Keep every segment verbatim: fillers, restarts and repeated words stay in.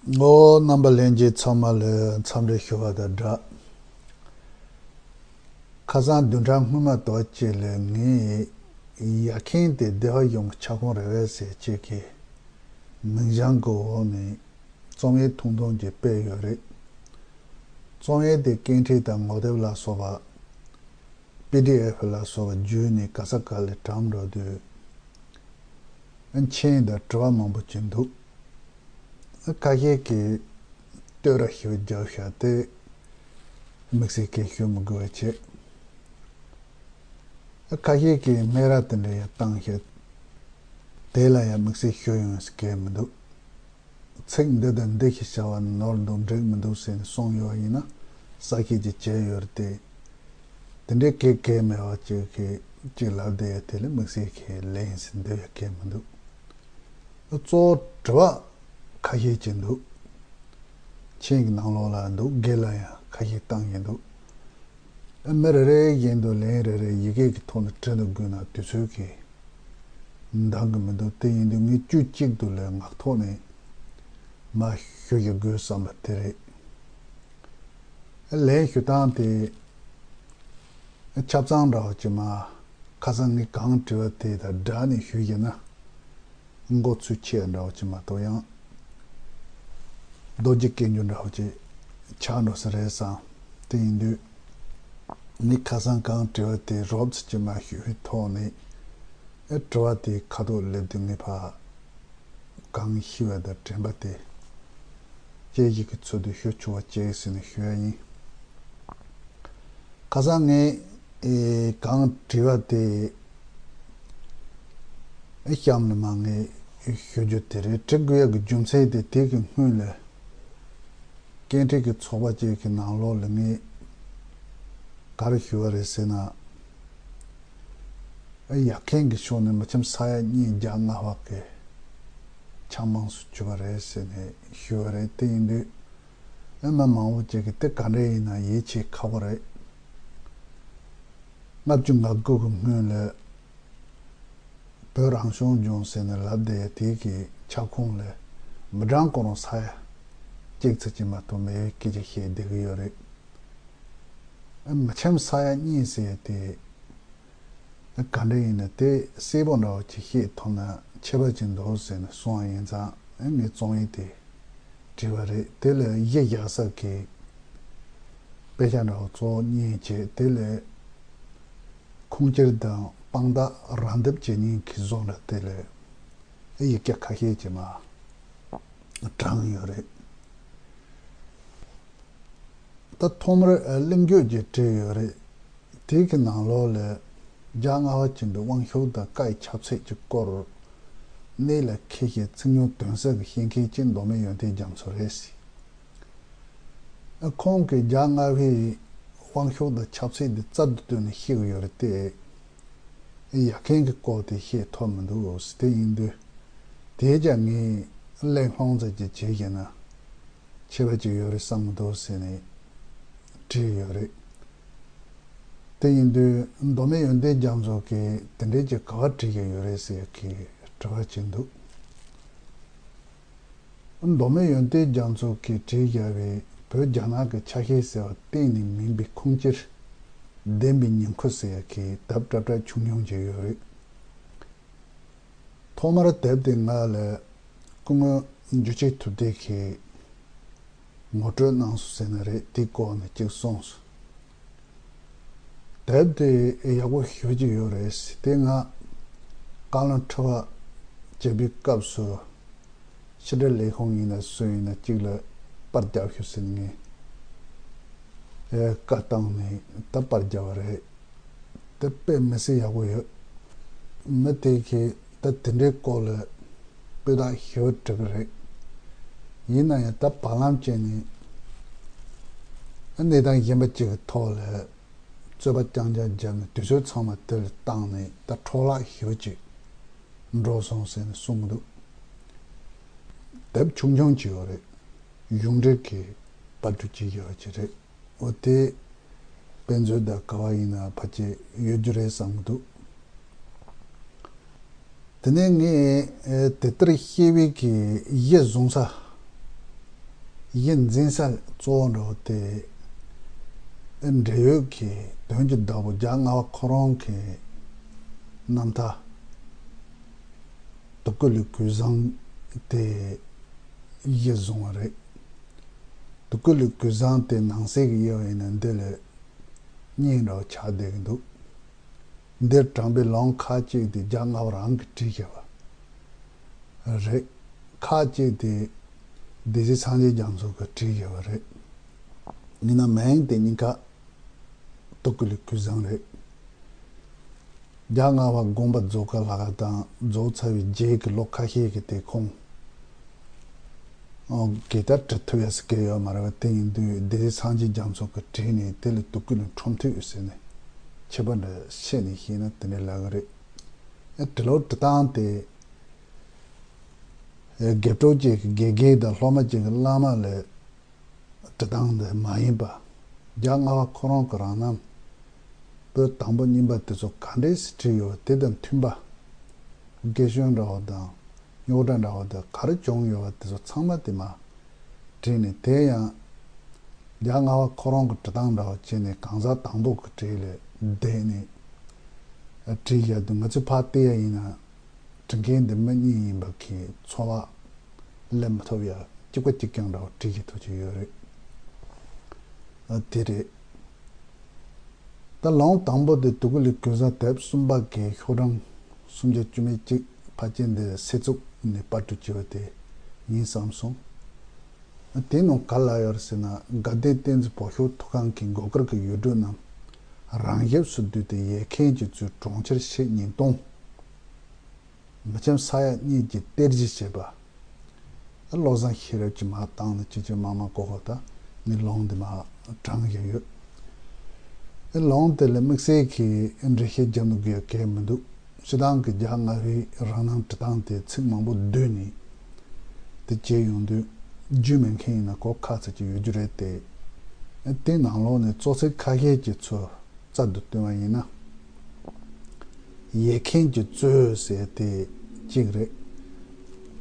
ཨོ། རྣམ་པ་ལྷན་རྒྱས་ཚང་མ་ལ་འཚམས་འདྲི་ཞུ་བ་དང་སྦྲགས། ཁ་སང་བདུན་ཕྲག་སྔོན་མ་དོ་གཅིག་ལ་ངས་ཡར་ཁན་དེ་བདེ་བ་ཡོང་གི་ཁྱབ་ཁོངས་རེད་བས་ཟེར་ཅིག་གི་མིང་བྱང་གི་འོག་ནས་རྩོམ་ཡིག་ཐུང་ཐུང་ཅིག་སྤེལ་ཡོད་རེད། རྩོམ་ཡིག་དེ་སྐད་འཕྲིན་དང་ངོ་དེབ་ལ་སོགས་པ། པི་ཌི་ཨེཕ་ལ་སོགས་པ་བརྒྱུད་ནས་ག་ས་ག་ལ་བཀྲམ་འགྲོ་དུས། མཆན་དང་དྲི་བ་མང་པོ་ཅིག་འདུག་ཁ་ཤས་ཀྱིས་བསྟོད་ར་ཞིག་རྒྱབ་བཞག་སྟེ། དམིགས་བསལ་སྐད་ཤོད་མི་དགོས་པ་བྱས། ཁ་ཤས་ཀྱིས་སྨད་ར་དེ་འདྲ་ཡང་བཏང་བཞག་དེ་ལ་ཡང་དམིགས་བསལ་ཞུ་ཡོང་ཟེར་གྱི་མི་འདུག་ཚིག་འདི་དང་འདི་ཞེས་བྱ་བ་ནོར་འདུག་འགྲིག་མི་འདུག་ཟེར་ནས་གསུངས་ཡོད་པ་ཡིན་ན། གསལ་བཤད་ཅིག་བྱས་ཡོད་རེད་དེ། དེ་འདྲའི་གེ་གེ་མེད་པ་ཅིག་གིས་ཅིག་ལབ་བསྡད་ཡ་དེ་ལ་དམིགས་བསལ་གྱི་ལན་ཟེར་འདོད་ཡ་གང་ཡང་མི་འདུག་གཙོ་བོ་དྲི་བ་ཁ་ཤས་ཅིག་འདུག་མཆན་གྱི་ནང་ལོགས་ལ་འདུག་སྒེར་ལ་ཡང་ཁ་ཤས་བཏང་གི་འདུག་མི་རེ་རེ་བཞིན་དུ་ལན་རེ་རེ་ཡི་གེ་གི་ཐོག་ནས་བྲིས་འདུག་དགོས་ན་དུས་ཚོད་ཀྱིས་འདང་གི་མི་འདུག་དེ་ཡིན་དུས་ངས་དཀྱུས་གཅིག་ཏུ་ལས་ངག་ཐོག་ནས་མར་ཞུ་ཞུ་དགོས་བསམ་པ་དེ་རེད། ལན་ཞུ་སྟངས་དེ་ཆ་ཚང་འདྲ་བོ་ཅིག་མ། ཁ་སང་ངས་གང་དྲིས་པ་དེ་དང་སྦྲགས་ནས་ཞུས་ཡིན་ན། མགོ་ཚོས་ཆེ་བ་འདྲ་བོ་ཅིག་མ་གཏོགས་ཡང་། རྡོ་རྗེ་སྐད་འགྱུར་འདྲ་བོ་ཅིག་ཆགས་འགྲོ་ས་རེད་བསམ། དེ་ཡིན་དུས། ངས་ཁ་སང་གང་དྲིས་པ་དེ་རོབ་ཙམ་ཅིག་མ་ཞུས་པའི་ཐོག་ནས། ཨེ་དྲི་བ་དེའི་ཁ་ཐོག་སླེབས་དུས་ངས་ཕར་གང་ཤེས་པ་དང་དྲན་པ་དེ་དཔྱད་གཞིག་གི་ཚུལ་དུ་ཞུ་ཆོག་པ་བྱེད་ཟེར་ནས་ཞུ་ཡ་ཡིན། ཁ་སང་ངས་ཨེ་གང་དྲིས་པ་དེ་ཨེ་གཤམ་ལ་མར་ངས་ཞུ་རྒྱུ་དེ་རེད། དྲི་དགོས་ཡ་གི་རྒྱུ་མཚན་དེ་དེ་གི་སྔོན་ལ། སྐད་འཕྲིན་གྱི་ཚོགས་པ་ཅིག་གི་ནང་ལོགས་ལ་ངས་ག་རེ་ཞུས་པ་རེད་ཟེར་ན། ཨ་ཡར་རྒྱས་ཀྱི་ཕྱོགས་ནས་མི་ཁྱིམ་ས་ཡ་གཉིས་བརྒྱ་ལྔ་བ་གི་ཆགས་དམངས་སུ་གྱུར་པ་རེད་ཟེར་ནས་ཞུས་པ་རེད། དེ་ཡིན་དུས་ཨ་མི་མང་པོ་ཅིག་གིས་དེ་ག་འདྲ་ཡིན་ན་ཡིད་ཆེས་ཁག་པོ་རེད། ལྔ་བཅུ་ང་དགུ་གི་སྔོན་ལ། བོད་རང་སྐྱོང་ལྗོངས་ཟེར་ནས་ལབ་བསྡད་ཡ་དེ་གི་ཁྱབ་ཁོངས་ལ་མི་གྲངས་ཁོ་རང་ས་ཡ་གཅིག་ཙམ་ཅིག་མ་གཏོགས་མེད་པའི་སྐད་ཆ་བཤད་བསྡད་ཀྱི་ཡོད་རེད། ཨ་མི་ཁྱིམ་ས་ཡ་གཉིས་ཟེར་ཡ་དེ་ག་འདྲ་ཡིན་ན་དེ་གསལ་པོ་འདྲ་བོ་ཅིག་བཤད་ཐུབ་ན་ཁྱད་པར་ཅིག་འདུག་ཟེར་ནས་གསུངས་པ་ཡིན་ཙང་ཨ་ངས་རྩོམ་ཡིག་དེ་བྲིས་པ་རེད། དེ་ལ་གཞི་བཞག་ས་གི་དཔེ་ཆ་འདྲ་བོ་གཙོ་བོ་གཉིས་བྱས། དེ་ལས་ཁུངས་སྐྱེལ་དང་དཔང་རྟགས་རག་ཐབས་བྱེད་མཁན་གྱི་བཟོ་འདྲ་དེ་ལས་ཡིག་ཆ་ཁ་ཤས་ཅིག་མར་དྲངས་ཡོད་རེད། ད་ཐོག་མར་གླེང་བརྗོད་ཅིག་བྲིས་ཡོད་རེད། དེ་གི་ནང་ལོགས་ལ་བརྒྱ་ལྔ་པ་ཅན་པའི་དབང་ཤུགས་དང་བཀའ་ཡི་ཁྱབ་ཚད་ཀྱི་སྐོར། གནད་ལ་འཁེལ་ཞིང་ཚིག་ཉུང་དོན་གསལ་གྱི་བཤད་མཁན་གཅིག་མདོ་སྨད་ཡོན་ཏན་རྒྱ་མཚོ་རེད། ཁོང་གིས་བརྒྱ་ལྔ་པའི་དབང་ཤུགས་དང་ཁྱབ་ཚད་འདི་རྩལ་དུ་བཏོན་ནས་བཤད་ཀྱི་ཡོད་རེད་དེ། ཡར་རྒྱས་ཀྱི་སྐོར་དེ་བཤད་ཐུབ་མི་འདུག་དེ་ཡིན་དུས། དེའི་རྒྱ་ངས་གླེང་སློང་ཙམ་ཅིག་བྱས་ཡིན་ན། ཁྱད་པར་ཅིག་ཡོད་རེད་བསམ་གྱི་འདུག་ཟེར་ནས་བྲིས་ཡོད་རེད། དེ་ཡིན་དུས་མདོ་སྨད་ཡོན་ཏན་རྒྱ་མཚོ་གིས་དེ་འདྲའི་ཅིག་ག་པར་བྲིས་ཀྱི་ཡོད་རེད་ཟེར་གྱི་དྲི་བ་ཅིག་འདུག་མདོ་སྨད་ཡོན་ཏན་རྒྱ་མཚོ་གིས་བྲིས་བཞག་པའི་བོད་རྒྱ་ནག་གི་ཆ་ཤས་ཟེར་བ་གཏན་ནས་མིན་པའི་ཁུངས་སྐྱེལ་ལྡན་པའི་ཉིང་ཁུ་ཟེར་གྱི་དེབ་འདྲ་འདྲ་ཆུང་ཆུང་ཅིག་ཡོད་རེད། ཐོག་མར་དེབ་དེ་ང་ལ་སྐུ་ངོ་འཇུ་ཆེན་ཐུབ་བསྟན་གྱིས་ངོ་སྤྲོད་གནང་སོང་ཟེར་ན་རེད། དེའི་སྐོར་ནས་ཅིག་གསུངས་སོང་། དེབ་དེ་ཡག་པོ་ཞེ་པོ་ཅིག་ཡོད་རེད། དེ་ང་བཀའ་བློན་ཁྲི་པ་བྱེད་པའི་སྐབས་སུ་ཕྱི་དྲིལ་ལས་ཁུངས་ཡིན་ན་སུ་ཡིན་ན་གཅིག་ལ་པར་རྒྱབ་ཤོག་ཟེར་ནས་ངས་བཀའ་བཏང་ནས་ད་པར་བརྒྱབ་པ་རེད། དེ་དཔེ་མི་སྲིད་ཡག་པོ་ཡོད། མི་དེ་གིས་ད་དེ་འདྲའི་སྐོར་ལ་སྤུས་དག་ཞེ་པོ་བྲིས་པ་རེད། ཡིན་ན་ཡང་ད་བར་ལམ་བྱས་ནས་གནས་སྟངས་གཞན་པ་ཅིག་གི་ཐོག་ལ་རྩོད་པ་རྐྱང་རྐྱང་བརྒྱབ་ནས་དུས་ཚོད་ཚང་མ་དེ་ལ་བཏང་ནས་ད་འཕྲོ་བརླག་ཞེ་པོ་ཅིག་འགྲོ་སོང་ཟེར་ནས་གསུང་གི་འདུག་དེབ་ཆུང་ཆུང་ཅིག་ཡོད་རེད། གཞུང་འབྲེལ་གྱི་པར་སྐྲུན་བྱེད་ཀྱི་ཡོད་ཅིག་རེད། འོ་དེ་དཔེ་མཛོད་དང་ག་པར་ཡིན་ན་ཕལ་ཆེར་ཡོད་རྒྱུ་རེད་བསམ་གྱི་འདུག་དེ་ནས་ངས་ཨེ་དེ་ལྟར་བཤད་པའི་གི་གཞི་བཟུང་ས་ གཞི་འཛིན་ས་གཙོ་བོ་འདྲ་བོ་དེ། འབྲེལ་ཡོད་ཀྱི་དོན་གྱི་བདག་པོ་རྒྱལ་བ་ལྔ་པ་ཁོ་རང་གི་རྣམ་ཐར། དུ་ཀུ་ལི་གུས་བཟང་དེ་གཞི་བཟུང་བ་རེད། དུ་ཀུ་ལི་གུས་བཟང་དེ་ནང་གསེས་ཀྱི་དབྱེ་བ་ཡིན་ན་འདི་ལ་གཉིས་འདྲ་བོ་ཆགས་བསྡད་ཀྱི་འདུག་འདིར་དྲངས་པའི་ལུང་ཁག་ཅིག་དེ་རྒྱལ་བ་ལྔ་པ་རང་གིས་བྲིས་བཞག་པ་རེད། ཁག་ཅིག་དེ་སྡེ་སྲིད་སངས་རྒྱས་རྒྱ་མཚོ་གིས་བྲིས་བཞག་པ་རེད། ཡིན་ན་མིང་དེ་གཉིས་ཀ་དུ་ཀུ་ལི་གུས་བཟང་རེད། རྒྱལ་བ་ལྔ་པ་དགོངས་པ་རྫོགས་ཀ་ལྷ་ཁང་དང་རྫོགས་ཚར་བའི་རྗེས་ཀྱི་ལོ་ཁ་ཤས་ཀྱི་དེ་ཁོང་གིས་ད་བྲི་ཐུབ་ཡ་ཟེར་མཁན་ཡོད་མ་རེད་པ། དེ་ཡིན་དུས་སྡེ་སྲིད་སངས་རྒྱས་རྒྱ་མཚོ་གིས་བྲིས་ནས་དེ་ལ་དུ་ཀུ་ལི་ཁྲོམ་ཐིག་ཟེར་ནས་ཁྱད་པར་འདྲ་ཤེས་ནས་ཤེས་ན་དེ་འདྲ་ལབ་ཀྱི་རེད། ཨེ་བྲི་ལུགས་བྲི་སྟངས་དེ་རྒྱབ་སྒྲོག་ཅིག་གི་དགེ་རྒན་དང་སློབ་མ་ཅིག་གི་བླ་མ་ལས་བྲི་སྟངས་འདི་མ་ཡིན་པ། རྒྱལ་བ་ལྔ་པ་ཁོ་རང་གི་རང་རྣམ། པོད་དང་པོ་གཉིས་པ་དེ་ཚོ་ག་འདྲས་སེ་བྲིས་ཡོད་དེ་དང་མཐུན་པ། དགེ་སྐྱོན་འདྲ་བོ་དང་རྙོག་དྲ་འདྲ་བོ་དང་ག་རེ་བྱུང་ཡོད་པ་དེ་ཚོ་ཚང་མ་དེ་མ་བྲིས་ནས། དེ་ཡང་རྒྱལ་བ་ལྔ་པ་ཁོ་རང་གི་བྲི་སྟངས་འདྲ་བོ་བྱས་ནས་གང་ཟག་དང་པོ་གི་བྲིས་ལས་བསྡད་ནས་བྲིས་བཞག་དུས། ང་ཚོས་ཕར་བལྟས་ཡ་ཡིན་ན། བྲིས་མཁན་འདི་མི་གཉིས་ཡིན་པ་གི་ཚོར་བ་སླེབས་མི་ཐུབ་ཡ། གཅིག་པ་གཅིག་རྐྱང་འདྲ་བོ་བྲིས་ཀྱི་ཐུབ་ཀྱི་ཡོད་རེད། ཨ་དེ་རེད། ད་ལུང་དང་པོ་དེ་དུ་ཀུ་ལི་གུས་བཟང་དེབ་གསུམ་པ་གི་ཤོག་གྲངས་སུམ་བརྒྱ་བཅུ་མེད་གཅིག་ཕལ་ཆེར་འདི་གསེར་གཙུག་ནས་པར་སྐྲུན་བྱས་པ་དེ་ཡིན་བསམ་སོང་། དེའི་ནང་ག་ལ་ཡོད་རེད་ཟེར་ན། དགའ་ལྡན་བསྟན་འཛིན་བོད་ཤོག་ཐོག་ཁང་གི་མགོ་དཀར་གྱི་ཡུལ་གྲུ་རྣམས་རང་ཞབས་སུ་བསྡུས་ཏེ་ཡར་མཁན་གྱིས་གཙོས་གྲོང་ཁྱེར་ཕྱེད་ཉིས་སྟོང་། མི་ཁྱམས་ས་ཡ་གཉིས་ཀྱི་གཏེར་གཞི་བྱས་པ། བློ་བཟང་ཤེས་རབ་ཀྱིས་མར་བཏང་ནས་ཅིག་ཅིག་མར་མར་བཀོད་བཀོད་ད་ངས་ལུང་འདི་མར་དྲངས་བཞག་ཡོད། ཨེ་ལུང་དེ་ལ་དམིགས་བསལ་གྱི་འགྲེལ་བཤད་རྒྱབ་ན་དགོས་ཡ་གང་ཡང་མི་འདུག་སྤྱིར་བཏང་གི་རྒྱལ་བ་ལྔ་པའི་རང་རྣམ་བྲི་སྟངས་དེ་ཚིག་མང་པོ་བསྡུས་ནས་དེ་བྱས་ཡོང་དུས། རྒྱུས་མེད་མཁན་ཡིན་ན་གོ་ཁག་ཚ་ཅིག་ཡོད་རྒྱུ་རེད་དེ། ཨེ་དེའི་ནང་ལོགས་ནས་གཙོ་ཚིག་ཁ་ཤས་ཀྱི་ཚུར་རྩལ་དུ་བཏོན་པ་ཡིན་ན། ཡར་མཁན་གྱིས་གཙོས་ཟེར་དེ་གཅིག་རེད།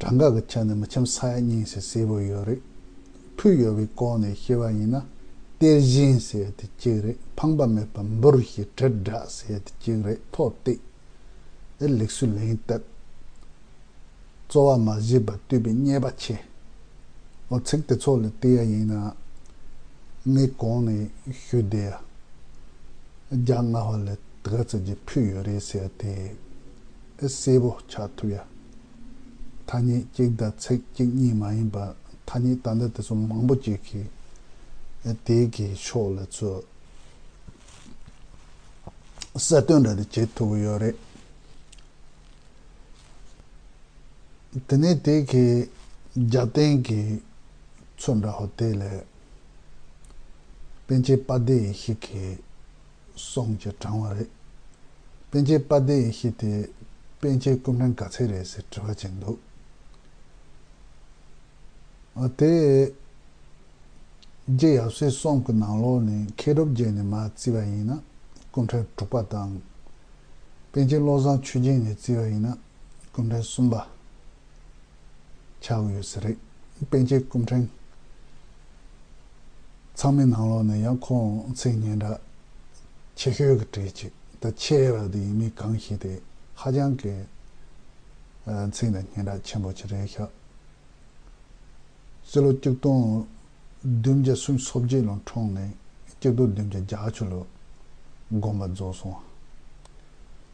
གྲངས་ཀ་གི་ཆ་ནས་མི་ཁྱམས་ས་ཡ་གཉིས་ཟེར་གསལ་པོ་ཡོད་རེད། ཕུལ་ཡོད་པའི་སྐོར་ནས་བཤད་པ་ཡིན་ན། གཏེར་བཞེངས་ཟེར་དེ་གཅིག་རེད། ཕངས་པ་མེད་པར་འབུལ་ཞིང་དྲིལ་བསྒྲགས་ཟེར་དེ་གཅིག་རེད། ཐོ་བཏེགས། ཨེ་ལེགས་སུ་ལན་བཏབ། རྩོལ་བ་མ་བྱས་པར་བཏུས་པའི་རྙེད་པ་ཆེ། འོ་ཚིག་དེ་ཚོ་ལ་བལྟས་ཡ་ཡིན་ན། ངས་གོང་ནས་ཞུས་བསྡད་ཡ། རྒྱལ་བ་ལྔ་པ་ལ་དེ་ག་ཙམ་གྱིས་ཕུལ་ཡོད་རེད་ཟེར་དེ་ཨེ་གསལ་པོ་ཆགས་ཐུབ་ཡ། ཐ་སྙད་གཅིག་དང་ཚིག་གཅིག་གཉིས་མ་ཡིན་པ། ཐ་སྙད་ད་ལྟ་དེ་ཚོ་མང་པོ་ཅིག་གིས་ཨེ་དེ་གི་ཕྱོགས་ལ་ཚུར་གསལ་སྟོན་འདྲ་དེ་བྱེད་ཐུབ་ཀྱི་ཡོད་རེད། དེ་ནས་དེ་གི་རྒྱབ་རྟེན་གྱི་ཚུལ་འདྲ་བོ་དེ་ལས་པཎ་ཆེན་དཔལ་ལྡན་ཡེ་ཤེས་ཀྱི་གསུང་ཅིག་དྲངས་པ་རེད། པཎ་ཆེན་དཔལ་ལྡན་ཡེ་ཤེས་དེ་པཎ་ཆེན་སྐུ་ཕྲེང་ག་ཚོད་རེད་ཟེར་དྲི་བ་ཅིག་འདུག་ཨ་དེ། རྗེ་ཡབ་སྲས་གསུམ་གྱི་ནང་ལོགས་ནས་མཁས་གྲུབ་རྗེ་ནས་མར་བརྩིས་པ་ཡིན་ན་སྐུ་ཕྲེང་དྲུག་པ་དང་། པཎ་ཆེན་བློ་བཟང་ཆོས་རྒྱན་ནས་བརྩིས་པ་ཡིན་ན་སྐུ་ཕྲེང་གསུམ་པ་ཆགས་ཀྱི་ཡོད་ས་རེད། པཎ་ཆེན་སྐུ་ཕྲེང་ཚང་མའི་ནང་ལོགས་ནས་ཡང་ཁོང་མཚན་སྙན་གྲགས་ཆེ་ཤོས་ཀྱི་གྲས་ཅིག་ད་ཆེ་བ་དེ་ཡིན་མིན་གང་ཞིག་དེ་ཧ་ཅང་གི་མཚན་དང་སྙན་གྲགས་ཆེན་པོ་ཅིག་རེད་ཤག་སྤྱི་ལོ་གཅིག་སྟོང་བདུན་བརྒྱ་སུམ་ཅུ་སོ་བརྒྱད་ལོ་འཁྲུངས་ནས་གཅིག་སྟོང་བདུན་བརྒྱ་བརྒྱད་ཅུ་ལོ་དགོངས་པ་རྫོགས་སོང་།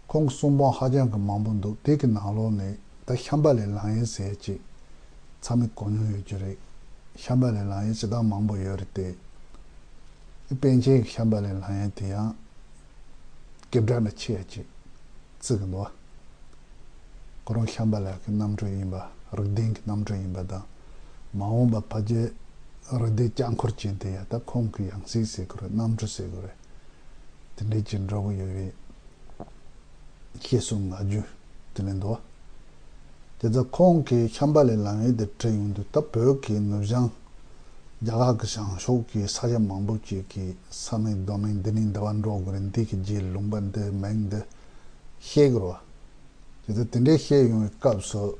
ཁོང་གི་གསུང་འབུམ་ཧ་ཅང་གི་མང་པོ་འདུག་དེ་གི་ནང་ལོགས་ནས་ད་ཤམྦྷ་ལའི་ལམ་ཡིག་ཟེར་ཅིག་ཚང་མས་གོ་མྱོང་ཡོད་རྒྱུ་རེད། ཤམྦྷ་ལའི་ལམ་ཡིག་སྤྱིར་བཏང་མང་པོ་ཡོད་རེད་དེ། པཎ་ཆེན་གྱི་ཤམྦྷ་ལའི་ལམ་ཡིག་དེ་ཡང་སྐད་གྲགས་ཆེ་ཡ་ཅིག་བརྩི་གི་འདུག་ཁོ་རང་ཤམྦྷ་ལ་གི་རྣམ་སྤྲུལ་ཡིན་པ། རིགས་ལྡན་གྱི་རྣམ་སྤྲུལ་ཡིན་པ་དང་། མ་འོངས་པ་ཕལ་ཆེར་རིགས་ལྡན་སྐྱབས་འཁོར་ཅན་དེ་ཡ་ད་ཁོང་གི་ཡང་སྲིད་ཟེར་དགོས་རེད། རྣམ་སྤྲུལ་ཟེར་དགོས་རེད། དེ་འདྲའི་ཅིག་འགྲོ་གི་ཡོད་པའི་བཤད་སྲོལ་ང་རྒྱུན་དེ་ལས་འདུག་དེ་ཚོ་ཁོང་གིས་ཤམྦྷ་ལའི་ལམ་ཡིག་དེ་བྲིས་ཡོང་དུས་ད་བོད་ཀྱི་ནུབ་བྱང་རྒྱ་གར་གྱི་བྱང་ཕྱོགས་ཀྱི་ས་ཆ་མང་པོ་ཅིག་གི་ས་མིང་གདོད་མིང་འདི་ནས་འདི་བར་འགྲོ་དགོས་རེད། འདི་གི་རྗེས་ལུང་པ་འདི་མིང་འདི་ཤེས་དགོས་རེད་བ། དེ་ཚོ་དེ་འདྲའི་བཤད་ཡོང་བའི་སྐབས་སུ།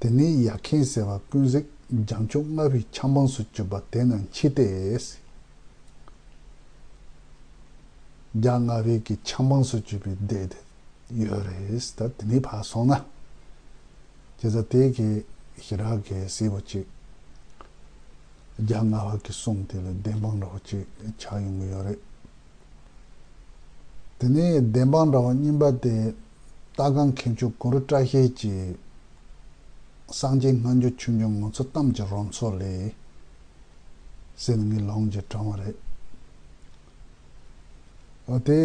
དེ་ནས་ཡར་མཁན་ཟེར་བ་ཀུན་གཟིགས་ བྱང་ཆུབ་ལྔ་པའི་ཆབ་འབངས་སུ་གྱུར་པ་དེ་རྣམས་འཆི་སྟེ། བརྒྱ་ལྔ་པའི་གི་ཆབ་འབངས་སུ་གྱུར་པའི་སྡེ་དེ་ཡོད་རེད། ད་དེ་ནས་ཕར་སོང་ན། བྱས་ཙང་དེ་གི་ཞེ་དྲག་གི་གསལ་པོ་ཅིག་བརྒྱ་ལྔ་པ་གི་གསུང་དེ་ལ་བདེན་དཔང་འདྲ་བོ་ཅིག་ཆགས་ཡོང་གི་ཡོད་རེད། དེ་ནས་བདེན་དཔང་འདྲ་བོ་གཉིས་པ་དེ། སྟག་སྒང་མཁན་ཆུང་གུ་རུ་བཀྲ་ཤིས་ཀྱིས་སངས་རྒྱས་སྔ་འགྱུར་ཆོས་འབྱུང་ངོ་མཚར་གཏམ་གྱི་རོལ་མཚོ་ལས་ཟེར་ནས་ངའི་ལུང་ཅིག་དྲངས་པ་རེད། འོ་དེ་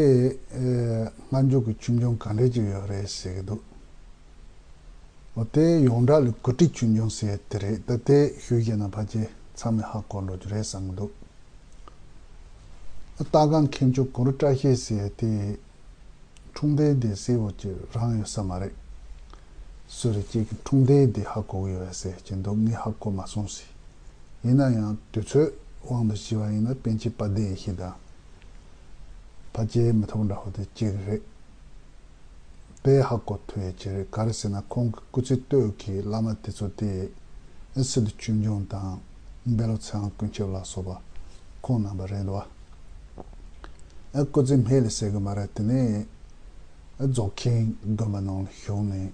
ཨེ་སྔ་འགྱུར་གྱི་ཆོས་འབྱུང་ག་འདྲ་ཅིག་ཡོད་རེད་ཟེར་གྱི་འདུག་འོ་དེ་ཡོངས་གྲགས་ལ་གོ་སྒྲིག་ཆོས་འབྱུང་ཟེར་དེ་རེད། ད་དེ་ཞུས་བྱས་ན་ཕལ་ཆེར་ཚང་མས་ཧ་གོ་འགྲོ་རྒྱུ་རེད་བསམ་གྱི་འདུག་སྟག་སྒང་མཁན་ཆུང་གུ་རུ་བཀྲ་ཤིས་ཟེར་དེ། འཁྲུངས་འདས་དེ་གསལ་པོ་ཅིག་རང་ཡོད་ས་མ་རེད། སུ་རེད་ཅིག་གིས་འཁྲུངས་འདས་དེ་ཧ་གོ་གི་ཡོད་ཟེར་གྱི་འདུག་ངས་ཧ་གོ་མ་སོང་ཟེར། ཡིན་ན་ཡང་དུས་ཚོད་དབང་དུ་བྱས་པ་ཡིན་ན་པཎ་ཆེན་དཔལ་ལྡན་ཡེ་ཤེས་དང་། ཕལ་ཆེར་མི་ཐུབ་འདྲ་བོ་དེ་གཅིག་རེད། དཔེ་ཧ་གོ་ཐུབ་ཡ་ཅིག་རེད། ག་རེ་ཟེར་ན་ཁོང་གི་སྐུ་ཚེ་སྟོད་ཀྱི་བླ་མ་དེ་ཚོ་དེ་སི་ཏུ་ཆོས་འབྱུང་དང་། འབེ་ལོ་ཚེ་དབང་ཀུན་ཁྱབ་ལ་སོགས་པ་ཁོང་རྣམ་པ་རེད་འདུག་བ། ཨ་སྐུ་ཚེ་སྨད་ལ་ཟེར་གི་མ་རེད། དེ་ནས་ཨ་རྫོགས་ཆེན་དགོན་པ་ནང་ལ་བཞུགས་ནས་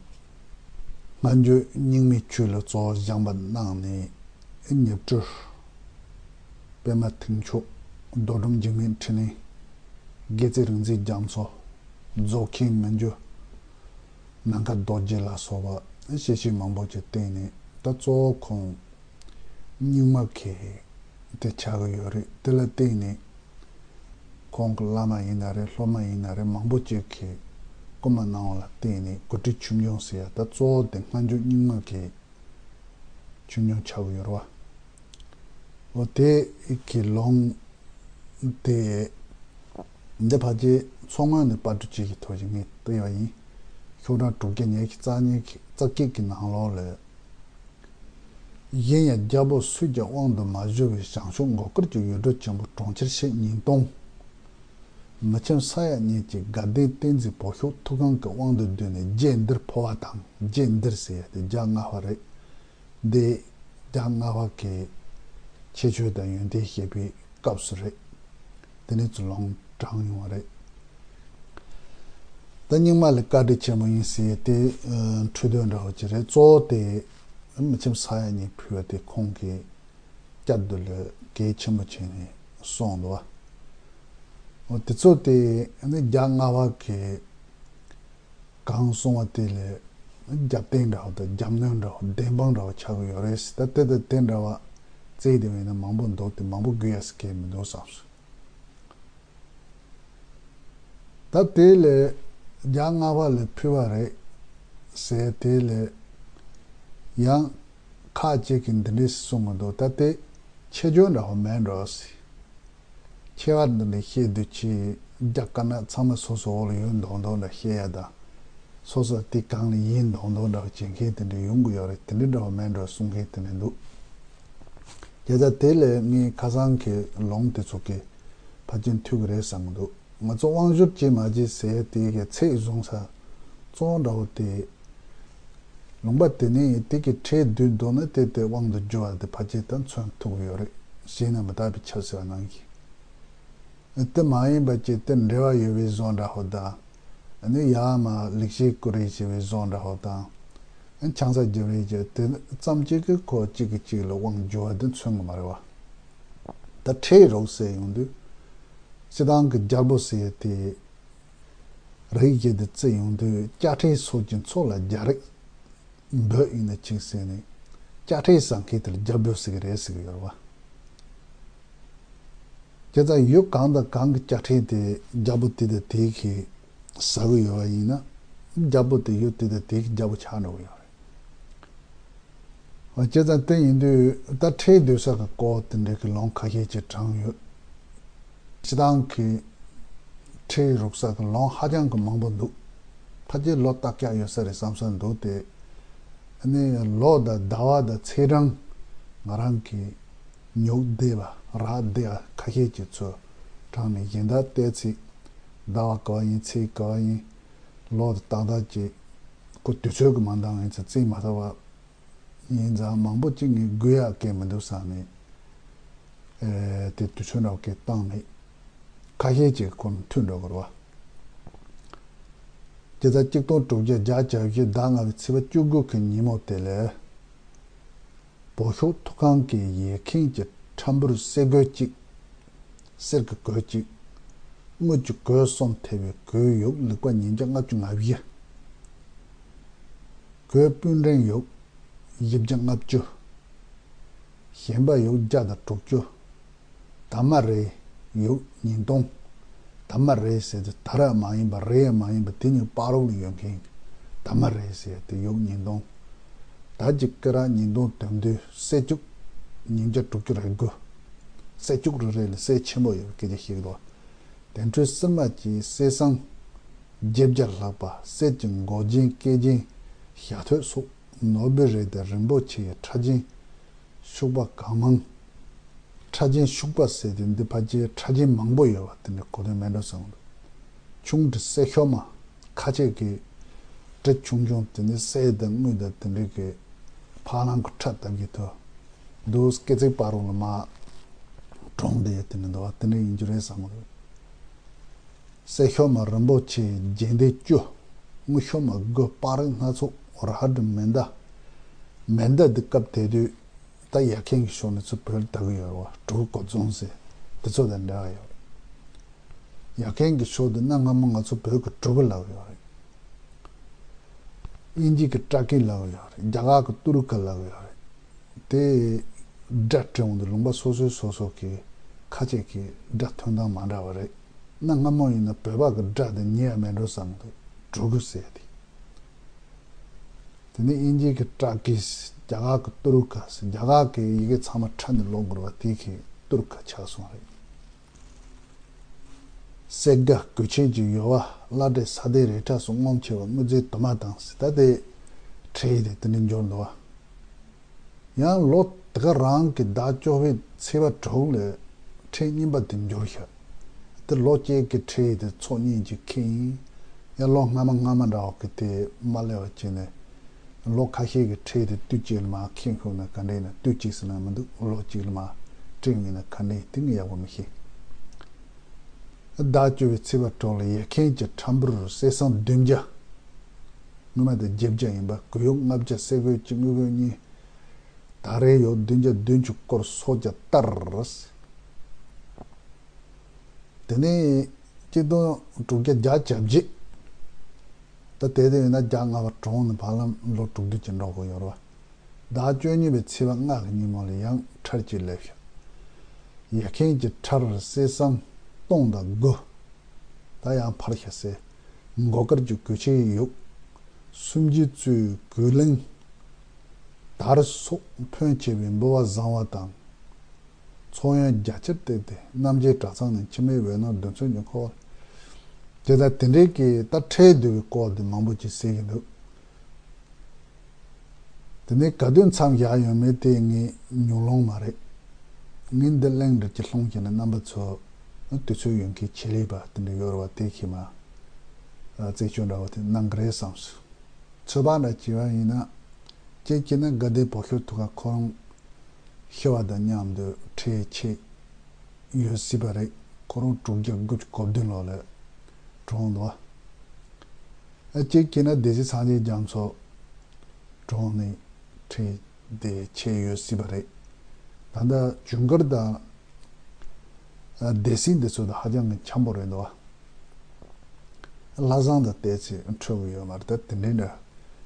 སྔ་འགྱུར་རྙིང་མའི་ཆོས་ལ་གཙོ་བོ་སྦྱངས་པ་གནང་ནས། ཉེར་སྤྲུལ། པདྨ་མཐིང་ཕྱོགས། རྡོ་གྲུབ་འཇིགས་མེད་འཕྲིན་ལས། དགེ་རྩེ་རིག་འཛིན་རྒྱ་མཚོ། རྫོགས་ཆེན་མི་འགྱུར། ནམ་མཁའ་རྡོ་རྗེ་ལ་སོགས་པ་ཞལ་ཆད་མང་པོ་ཅིག་བསྟན་ནས། ད་གཙོ་བོ་ཁོང་རྙིང་མ་གི་དེ་ཆགས་ཀྱི་ཡོད་རེད། དེ་ལ་བརྟེན་ནས་ཁོང་གི་བླ་མ་ཡིན་ན་རེད། སློབ་མ་ཡིན་ན་རེད། མང་པོ་ཅིག་གིས་སྐུལ་མ་གནང་བ་ལ་བརྟེན་ནས་གོ་སྒྲིག་ཆོས་འབྱུང་ཟེར་ཡ། ད་གཙོ་བོ་དེ་སྔ་འགྱུར་རྙིང་མ་གི་ཆོས་འབྱུང་ཆགས་ཀྱི་ཡོད་རེད་བ། འོ་དེ་གི་ལུང་དེ། འདི་ཕལ་ཆེར་མཚོ་སྔོན་ནས་པར་སྐྲུན་བྱེད་ཀྱི་ཐོག་ཞིག་ངས་བལྟས་པ་ཡིན། ཤོག་གྲངས་དྲུག་བརྒྱ་ཉི་ཤུ་རྩ་གཉིས་ཀྱི་རྩ་བརྒྱད་ཀྱི་ནང་ལོགས་ལ། གཞན་ཡང་རྒྱལ་པོ་སུས་ཀྱང་དབང་དུ་མ་བཞུགས་པའི་བྱང་ཕྱོགས་མགོ་དཀར་གྱི་ཡུལ་གྲུ་ཆེན་པོ་གྲོང་ཁྱེར་ཕྱེད་ཉིས་སྟོང་། མི་ཁྱིམ་ས་ཡ་གཉིས་ཀྱི་དགའ་ལྡན་བསྟན་འཛིན་བོད་ཤོག་ཐུའུ་ཁང་གི་དབང་དུ་བསྡུས་ནས་རྗེ་འདིར་འཕོ་བ་དང་། རྗེ་འདིར་ཟེར་ཡ་དེ་བརྒྱ་ལྔ་པ་རེད། འདི་བརྒྱ་ལྔ་པ་གི་ཁྱད་ཆོས་དང་ཡོན་ཏན་བཤད་པའི་སྐབས་སུ་རེད། དེ་ནས་ཚུར་ལུང་དྲངས་ཡོང་བ་རེད། ད་རྙིང་མ་ལ་བཀའ་དྲིན་ཆེན་པོ་ཡིན་ཟེར་ཏེ། ཨ་འཕྲོས་དོན་འདྲ་བོ་ཅིག་རེད། གཙོ་བོ་དེ་མི་ཁྱིམ་ས་ཡ་གཉིས་ཕུལ་བ་དེ་ཁོང་གི་སྐྱབས་འདི་ལ་གལ་ཆེན་པོ་བྱས་ནས་གསུངས་འདུག་བ། འོ་དེ་ཚོ་དེ་ནི་བརྒྱ་ལྔ་པ་གི་གང་གསུང་བ་དེ་ལས་རྒྱབ་རྟེན་འདྲ་བོ་དང་རྒྱབ་གནོན་འདྲ་བོ་བདེན་དཔང་འདྲ་བོ་ཆགས་ཀྱི་ཡོད་རེད། ད་དེ་དང་དེ་འདྲ་བ་བཙལ་བསྡད་པ་ཡིན་ན་མང་པོ་འདུག་སྟེ། མང་པོ་དགོས་ཡ་ཟེར་མཁན་མི་འདུག་བསམ་སོང་། ད་དེ་ལས་བརྒྱ་ལྔ་པ་ལ་ཕུལ་བ་རེད་ཟེར། དེ་ལས་ཡང་ཁ་ཅིག་གིས་འདི་འདྲས་གསུང་གི་འདུག་ད་དེ་ཆེད་སྦྱོར་འདྲ་བོ་མེད་འགྲོ་ཟེར། ཆེ་བ་འདི་ནས་བཤད་དུས་ཆེ། རྒྱ་དཀར་ནག་ཚང་མ་སོ་སོ་འོག་ལ་ཡོད་མདོག་མདོག་འདྲ་བཤད་ཡ་དང་། སོ་སོ་དེ་གང་ལ་ཡིན་མདོག་མདོག་འདྲ་བ་བྱེད་མཁན་དེ་འདྲ་ཡོང་གི་ཡོད་རེད། དེ་འདྲ་འདྲ་བ་མེད་འགྲོ་གསུང་མཁན་དེ་འདྲ་འདུག་བྱས་ཙང་དེ་ལས་ངས་ཁ་སང་གི་ལུང་དེ་ཚོ་གི་ཕལ་ཆེར་མཐུན་གི་རེད་བསམ་གི་འདུག་ང་ཚོ་དབང་བསྒྱུར་བྱེད་མ་བྱེད་ཟེར་དེ་གི་ཚད་བཟུང་ས་གཙོ་བོ་འདྲ་བོ་དེ། ལུང་པ་དེ་ནས་དེ་གི་ཁྲལ་བསྡུས་འདུག་ན་དེ་དེ་དབང་དུ་འགྱུར་བ་དེ་ཕལ་ཆེར་ད་མཚོན་ཐུབ་ཀྱི་ཡོད་རེད། གཞན་ན་མི་རྟག་པའི་ཆ་ཟེར་བ་ནང་བཞིན། དེ་མ་ཡིན་པ་ཅིག་དེ་འབྲེལ་བ་ཡོད་པའི་བཟོ་འདྲ་བོ་དང་། ཨ་ནི་ཡར་མར་ལེགས་བཤད་ཀུ་རེ་བྱེད་པའི་བཟོ་འདྲ་བོ་དང་། ཨ་ནི་ཆང་ས་རྒྱབ་རེས་བྱེད་དེ་ཙམ་གཅིག་གིས་ཁོ་གཅིག་གིས་གཅིག་ལ་དབང་འགྱུར་བ་དེ་མཚོན་གི་མ་རེད་བ། ད་ཁྲལ་རོགས་ཟེར་ཡོང་དུས། སྤྱིར་བཏང་གི་རྒྱལ་པོ་ཟེར་དེ། རིགས་བཞི་དེ་བརྩི་ཡོང་དུས་དཔྱ་ཁྲལ་སོགས་ཀྱི་ཚོགས་ལ་རྒྱལ་རིགས་འབོད་ཡིན་ན་ཅིག་ཟེར་ནས་དཔྱ་ཁྲལ་ཟ་མཁན་དེ་ལ་རྒྱལ་པོ་ཟེར་གི་རེད་ཟེར་གི་ཡོད་རེད་བ། བྱས་ཙང་ཡུལ་གང་དང་གང་གི་དཔྱ་ཁྲལ་དེ་རྒྱལ་པོ་དེ་དང་དེ་གིས་ཟ་གི་ཡོད་པ་ཡིན་ན། རྒྱལ་པོ་དེ་ཡུལ་དེ་དང་དེ་གི་རྒྱལ་པོ་ཆགས་འགྲོ་གི་ཡོད་རེད། བྱས་ཙང་དེ་ཡིན་དུས་ད་ཁྲལ་བསྡུ་ས་གི་སྐོར་དེ་འདྲ་གི་ལུང་ཁ་ཤས་ཅིག་དྲངས་ཡོད། སྤྱིར་བཏང་གི་ཁྲལ་རུག་ས་གི་ལུང་ཧ་ཅང་གི་མང་པོ་འདུག་ཕལ་ཆེར་ལོ་རྟགས་བཀྱག་ཡོད་ས་རེད་བསམ་ས་འདུག་སྟེ། ཨ་ནི་ལོ་དང་ཟླ་བ་དང་ཚེས་གྲངས་ང་རང་གི་ཉོག་བསྡད་པ་རག་བསྡད་པ་ཁ་ཤས་ཀྱི་ཚོད་དྲངས་ནས་གཞན་དག་བལྟས་ཚེ། ཟླ་བ་ག་བ་ཡིན། ཚེས་ག་བ་ཡིན། ལོ་དང་ཏག་ཏག་ཅིག་ཁོ་དུས་ཚོད་ཀྱི་མ་འདང་བ་ཡིན་ཚེ་བརྩི་མ་ཐུབ་པ། ཡིན་ཙང་མང་པོ་ཅིག་ངས་སྒུག་ཡག་གི་མི་འདུག་བསམ་ནས། ཨེ། དེ་དུས་ཚོད་འདྲ་བོ་གི་བཏང་མེད། ཁ་ཤས་ཅིག་ཁོ་མཐུད་འགྲོ་དགོས་རེད་བ། དེ་ལྟར་གཅིག་སྟོང་དྲུག་བརྒྱ་བརྒྱད་ཅུ་གྱ་བཞི་ཟླ་ལྔ་པའི་ཚེས་པ་བཅུ་དགུ་གི་ཉིན་མོ་དེ་ལ། བོད་ཤོག་ཐོག་ཁང་གི་ཡར་འཕེན་གྱི་ཁྲ་འབུར་གསེར་གོས་གཅིག་གསེར་གྱི་གོས་གཅིག་དངུལ་གྱི་གོས་གསུམ་ཐེབས་པའི་གོས་ཡོག་ལེགས་པ་ཉིས་བརྒྱ་ལྔ་བཅུ་ང་བཞི། གོས་སྤུས་འབྲིང་ཡོག་བཞི་བརྒྱ་ལྔ་བཅུ། ཞེན་པ་ཡོག་བརྒྱ་དང་དྲུག་ཅུ། ད་མ་རེད། ཡོག་ཉིས་སྟོང་། ད་མ་རེད་ཟེར་དུས་ད་ར་མ་ཡིན་པ་རེད་ཡང་མ་ཡིན་པ་དེ་གཉིས་བར་རོགས་ལ་ཡོད་མཁན། ད་མ་རེད་ཟེར་དེ་ཡོག་ཉིས་སྟོང་། ད་ཅིག་སྐེ་རགས་ཉིས་སྟོང་དོན་བདུན་གསེར་ལྕུག་ཉིས་བརྒྱ་དྲུག་ཅུ་རེ་དགུ། གསེར་ལྕུག་རེ་རེ་ལ་གསེར་ཆེན་པོ་ཡོད་པའི་སྐད་ཆ་ཞིག་འདུག་དེ་འཕྲོས་སིལ་མ་གྱི་གསེར་སྲང་བརྒྱད་བརྒྱ་ལྷག་པ་གསེར་གྱི་མགོ་རྒྱན་སྐེ་རྒྱན་ཞྭ་ཐོད་སོགས། ནོར་བུ་རེ་དང་རིན་པོ་ཆེའི་ཕྲ་རྒྱན་ཤུག་པ་གང་མང་། ཕྲ་རྒྱན་ཤུག་པ་ཟེར་དུས་འདི་ཕལ་ཆེར་ཕྲ་རྒྱན་མང་པོ་ཡོད་པ་དེ་འདྲ་གོ་དོན་མེད་འགྲོ་བསམ་གྱི་འདུག་ཆུང་དུ་གསེར་ཤོག་མ་ཁ་ཆེ་གི་གྲི་ཆུང་ཆུང་དེ་ནི་གསེར་དང་དངུལ་དང་དེ་འདྲ་གི་ཕ་ལང་གི་ཁྲ་བཏབ་ཀྱི་འདུག་འདུག་སྐེ་བརྩེགས་བར་རོགས་ལ་མར་གྲོང་དེ་ཡོད་དེ་འདྲ་འདུག་བ། དེ་འདྲ་ཡིན་རྒྱུ་རེད་བསམ་གྱི་འདུག་གསེར་ཤོག་མ་རིན་པོ་ཆེའི་རྒྱན་ལྡན་བཅུ། དངུལ་ཤོག་མ་དགུ། པར་རིས་སྣ་ཚོགས་རལ་གྲི་མེ་མདའ། མེ་མདའ་འདི་སྐབས་དེ་དུས་ད་ཡར་འཕེན་གྱི་ཕྱོགས་ནས་ཚུར་བོད་ལ་ལྟ་གི་ཡོད་རེད་བ། གྲུ་གུ་གོ་རྫོང་ཟེར་དེ་ཚོ་དང་འདྲ་བ་ཡོད་རེད། ཡར་འཕེན་གྱི་ཕྱོགས་དེ་གནའ་སྔ་མོ་ང་ཚོ་བོད་ཀྱི་གྲུ་གུ་ལབ་ཡོད་རེད། དབྱིན་ཇི་གི་ཊར་ཀི་ལབ་ཡོད་རེད། རྒྱ་གར་གྱི་ཏུར་ཀ་ལབ་ཡོད་རེད། དེ་སྒྲ་དྲན་འོང་དུས་ལུང་པ་སོ་སོའི་སོ་སོ་གི་ཁ་ཆེ་གི་སྒྲ་ཐོན་སྟངས་མ་འདྲ་བ་རེད། གནའ་སྔ་མོ་ཡིན་ན་བོད་པ་གི་སྒྲ་དེ་ཉན་ཡ་མེད་འགྲོ་བསམ་གི་འདུག་གྲུ་གུ་ཟེར་དེ། དེ་ནས་དབྱིན་ཇི་གི་ཊར་ཀིས། རྒྱ་གར་གི་ཏུར་ཀ་ཟེར། རྒྱ་གར་གི་ཡི་གེ་ཚང་མ་ཁྲ་ནས་ཀློག་དགོས་པ་དེ་གི་ཏུར་ཀ་ཆགས་སོང་རེད། གསེར་སྒ་གོས་ཆེན་གྱི་ཡོལ་བ། བླ་བྲེ་ས་ལྡེ་རེ་ཁྲ་སོགས་རྔོམ་ཆེ་བ། དངུལ་རྫས་དུ་མ་དང་ཟེར། ད་དེ་ཁྲིད་དེ་དེ་འདྲ་འབྱོར་འདུག་བ། ཡང་ལོ་དེ་ག་རང་གི་ཟླ་བཅུ་པའི་ཚེས་པ་དྲུག་ལ་ཁྲིད་རྙིང་པ་དེ་འབྱོར་ཤག་དེ་ལོ་གཅིག་གི་ཁྲིད་དེ་ཚོགས་གཉིས་ཀྱི་ཁེ་ཡིན། ཡང་ལོ་སྔ་མ་སྔ་མ་འདྲ་བ་གི་དེ་མ་སླེབས་པ་བྱས་ནས། ལོ་ཁ་ཤས་ཀྱི་ཁྲིད་དེ་དུས་གཅིག་ལ་མར་ཁེ་ཤོར་ན་ག་འདྲ་ཡིན་ན། དུས་གཅིག་ཟེར་ན་མི་འདུག་ལོ་གཅིག་ལ་མར་ཁྲིད་ཡིན་ན་ག་འདྲ་ཡིན། དེ་ངས་ཡག་པོ་མི་ཤེས། ཟླ་བཅུ་པའི་ཚེས་པ་དྲུག་ལ་ཡར་འཕེན་གྱི་ཁྲ་འབུར་གསེར་སྲང་བདུན་བརྒྱ། སྔོན་མ་དེ་བརྒྱད་བརྒྱ་ཡིན་པ། གོས་ཡོག་ལྔ་བརྒྱ། གསེར་གོས་གཅིག་དངུལ་གོས་གཉིས། ད་རེས་ཡོག་བདུན་བརྒྱ་བདུན་ཅུ་སྐོར་སོ་བརྒྱ་ལྟར། དེ་ནས་གཅིག་སྟོང་དྲུག་བརྒྱ་བརྒྱད་ཅུ་གྱ་བརྒྱད། ད་དེ་དེ་ཡིན་ན་བརྒྱ་ལྔ་པ་གྲོངས་ནས་བར་ལམ་ལོ་དྲུག་བདུན་ཅིག་འགྲོ་དགོས་ཡོད་རེད་བ། ཟླ་བཅུ་གཉིས་པའི་ཚེས་པ་ལྔ་གི་ཉིན་མོ་ལ་ཡང་ཁྲར་གཅིག་སླེབས་ཤག་ཡར་འཕེན་གྱི་ཁྲར་གསེར་སྲང་སྟོང་དང་དགུ། ད་ཡང་འཕར་ཤག་ཟེར། མགོ་དཀར་གྱི་གོས་ཆེན་ཡོག་སུམ་བརྒྱའི་གཙོས་གོས་ལེན་དར་སོགས་ཕོན་ཆེ་བའི་འབུལ་བ་བཟང་བ་དང་། ཚོགས་ཡོན་རྒྱ་ཆེར་བཏེགས་ཏེ། རྣམ་རྒྱལ་གྲྭ་ཚང་ནས་འཆི་མེད་འོད་སྣང་གདུང་མཚོན་གྱི་འཁོར། དེ་དང་དེ་འབྲེལ་གྱི་ད་ཁྲིད་འདུལ་བའི་སྐོར་དེ་མང་པོ་ཅིག་གསལ་གྱི་འདུག་དེ་ནས་ག་དུས་མཚམས་བཞག་ཡོད་མེད་དེ་ངས་ཉུང་ལོང་མ་རེད། ངས་འདི་གླེང་འདྲི་གྱི་སློང་བྱས་ནས་རྣམ་པ་ཚོ་དུས་ཚོད་ཡོད་མཁན་ཆེད་ལས་པ་དེ་འདྲ་ཡོད་རེད་བ། དེ་གིས་མ་རྩད་གཅོད་འདྲ་བོ་དེ་གནང་གི་རེད་བསམས་སོང་། ཚོད་དཔག་འདྲ་བྱས་པ་ཡིན་ན། དཔྱིད་ཀྱི་ན་དགའ་ལྡན་བོད་ཤོག་ཐུགས་ཁག་ཁོ་རང་ཤི་བ་དང་མཉམ་དུ་ཁྲིད་ཆེད་ཡོད་སྲིད་པ་རེད། ཁོ་རང་དྲུག་བརྒྱ་དགུ་བཅུ་གོ་བདུན་ལོ་ལ་གྲོངས་འདུག་བ། ཨ་གཅིག་བྱས་ན་སྡེ་སྲིད་སངས་རྒྱས་རྒྱ་མཚོ་གྲོངས་ནས་ཁྲིད་དེ་ཆད་ཡོད་སྲིད་པ་རེད། ད་ལྟ་ཇུན་གར་དང་ཨ་སྡེ་སྲིད་འདི་ཚོ་དང་ཧ་ཅང་གི་འཆམ་པོ་རེད་འདུག་བ། ལྷ་བཟང་དང་བལྟས་ཚེ་འཕྲོད་གི་ཡོད་མ་རེད། ད་དེ་འདྲའི་འདྲ་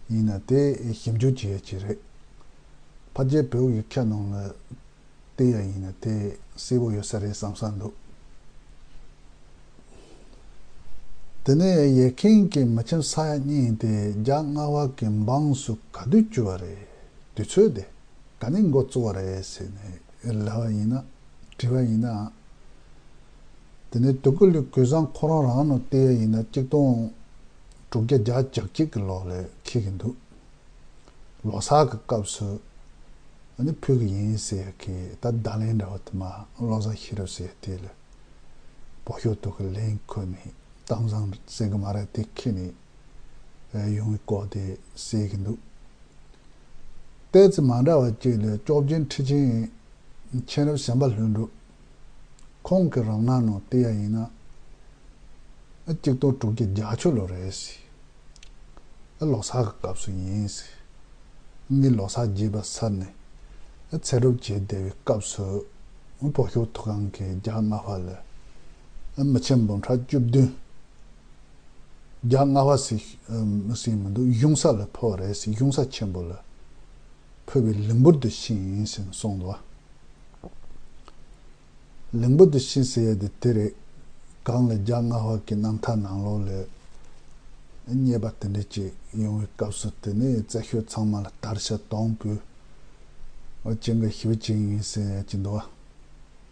ཡིན་ན་དེ་ཞིབ་འཇུག་བྱེད་ཡ་ཅིག་རེད། ཕལ་ཆེར་བོད་ཡིག་ཆ་ནང་ལ་བལྟས་ཡ་ཡིན་ན་དེ་གསལ་པོ་ཡོད་ས་རེད་བསམ་བསམ་འདུག་དེ་ནས་ཡར་འཕེན་གྱི་མི་ཁྱིམ་ས་ཡ་གཉིས་དེ་རྒྱ་རྔ་བ་གི་འབངས་སུ་ག་དུས་གྱུར་བ་རེད། དུས་ཚོད་དེ་ག་ནས་འགོ་བཙུགས་པ་རེད་ཟེར་ནས་ལབ་པ་ཡིན་ན། དྲིས་པ་ཡིན་ན། དེ་ནས་དུ་ཀུ་ལི་གོས་བཟང་ཁོ་རང་རང་ནང་བལྟས་ཡ་ཡིན་ན་གཅིག་སྟོང་དྲུག་བརྒྱ་བརྒྱད་ཅུ་གྱ་གཅིག་གི་ལོ་ལ་འཁེལ་གྱི་འདུག་ལོ་གསར་གྱི་སྐབས་སུ་ཨ་ནི་ཕུལ་གྱི་ཡིན་ཟེར་ཡ་གི་ད་བརྡ་ལན་འདྲ་བོ་དེ་མར་བློ་བཟང་ཤེས་རབ་ཟེར་ཡ་དེ་ལ་བོད་ཤོག་ཐུགས་ཁག་ལན་ཁུར་ནས་གཏམ་བཟང་ཟེར་གི་མ་རེད། དེ་འཁེལ་ནས་ཡོང་བའི་སྐོར་དེ་གསལ་གྱི་འདུག་ཏོག་ཙམ་མ་འདྲ་བ་ཅིག་ལ་སྐྱོབ་རྒྱུན་ཁྲི་ཆེན་མཁྱེན་རབ་གཞན་པ་ལྷུན་གྲུབ་ཁོང་གི་རང་སྣང་ནང་བལྟས་ཡ་ཡིན་ན། གཅིག་སྟོང་དྲུག་བརྒྱ་བརྒྱད་ཅུ་ལོ་རེད་ཟེར། ལོ་གསར་གྱི་སྐབས་སུ་ཡིན་ཟེར། ངའི་ལོ་གསར་རྒྱས་པ་ཚར་ནས་ཚེ་སྒྲུབ་བྱེད་བསྡད་པའི་སྐབས་སུ་བོད་ཤོག་ཐོག་ཁང་གི་བརྒྱ་ལྔ་པ་ལ་མི་ཆེན་འབུམ་ཕྲག་བཅུ་བདུན། བརྒྱ་ལྔ་པ་ཟེར་ཟེར་མི་འདུག་གཞུང་ས་ལ་ཕེབས་པ་རེད་ཟེར། གཞུང་ས་ཆེན་པོ་ལ་ཕེབས་པའི་ལིང་པུར་དུ་ཕྱིན་ཡིན་ཟེར་གསུངས་འདུག་ལིང་པུར་དུ་ཕྱིན་ཟེར་ཡ་དེ་དེ་རེད། གང་ལ་བརྒྱ་ལྔ་པ་གི་རྣམ་ཐར་ནང་ལོགས་ལ་རྙེད་པ་དེ་འདྲ་ཅིག་ཡོང་བའི་སྐབས་སུ། དེ་ནས་རྩད་ཤོད་ཚང་མ་ལ་དར་ཤ་དོང་བུས་ཨོ་ཅེ་འགའ་ཞིབ་ཅིག་ཡིན་ཟེར་ཡ་ཅིག་འདུག་བ།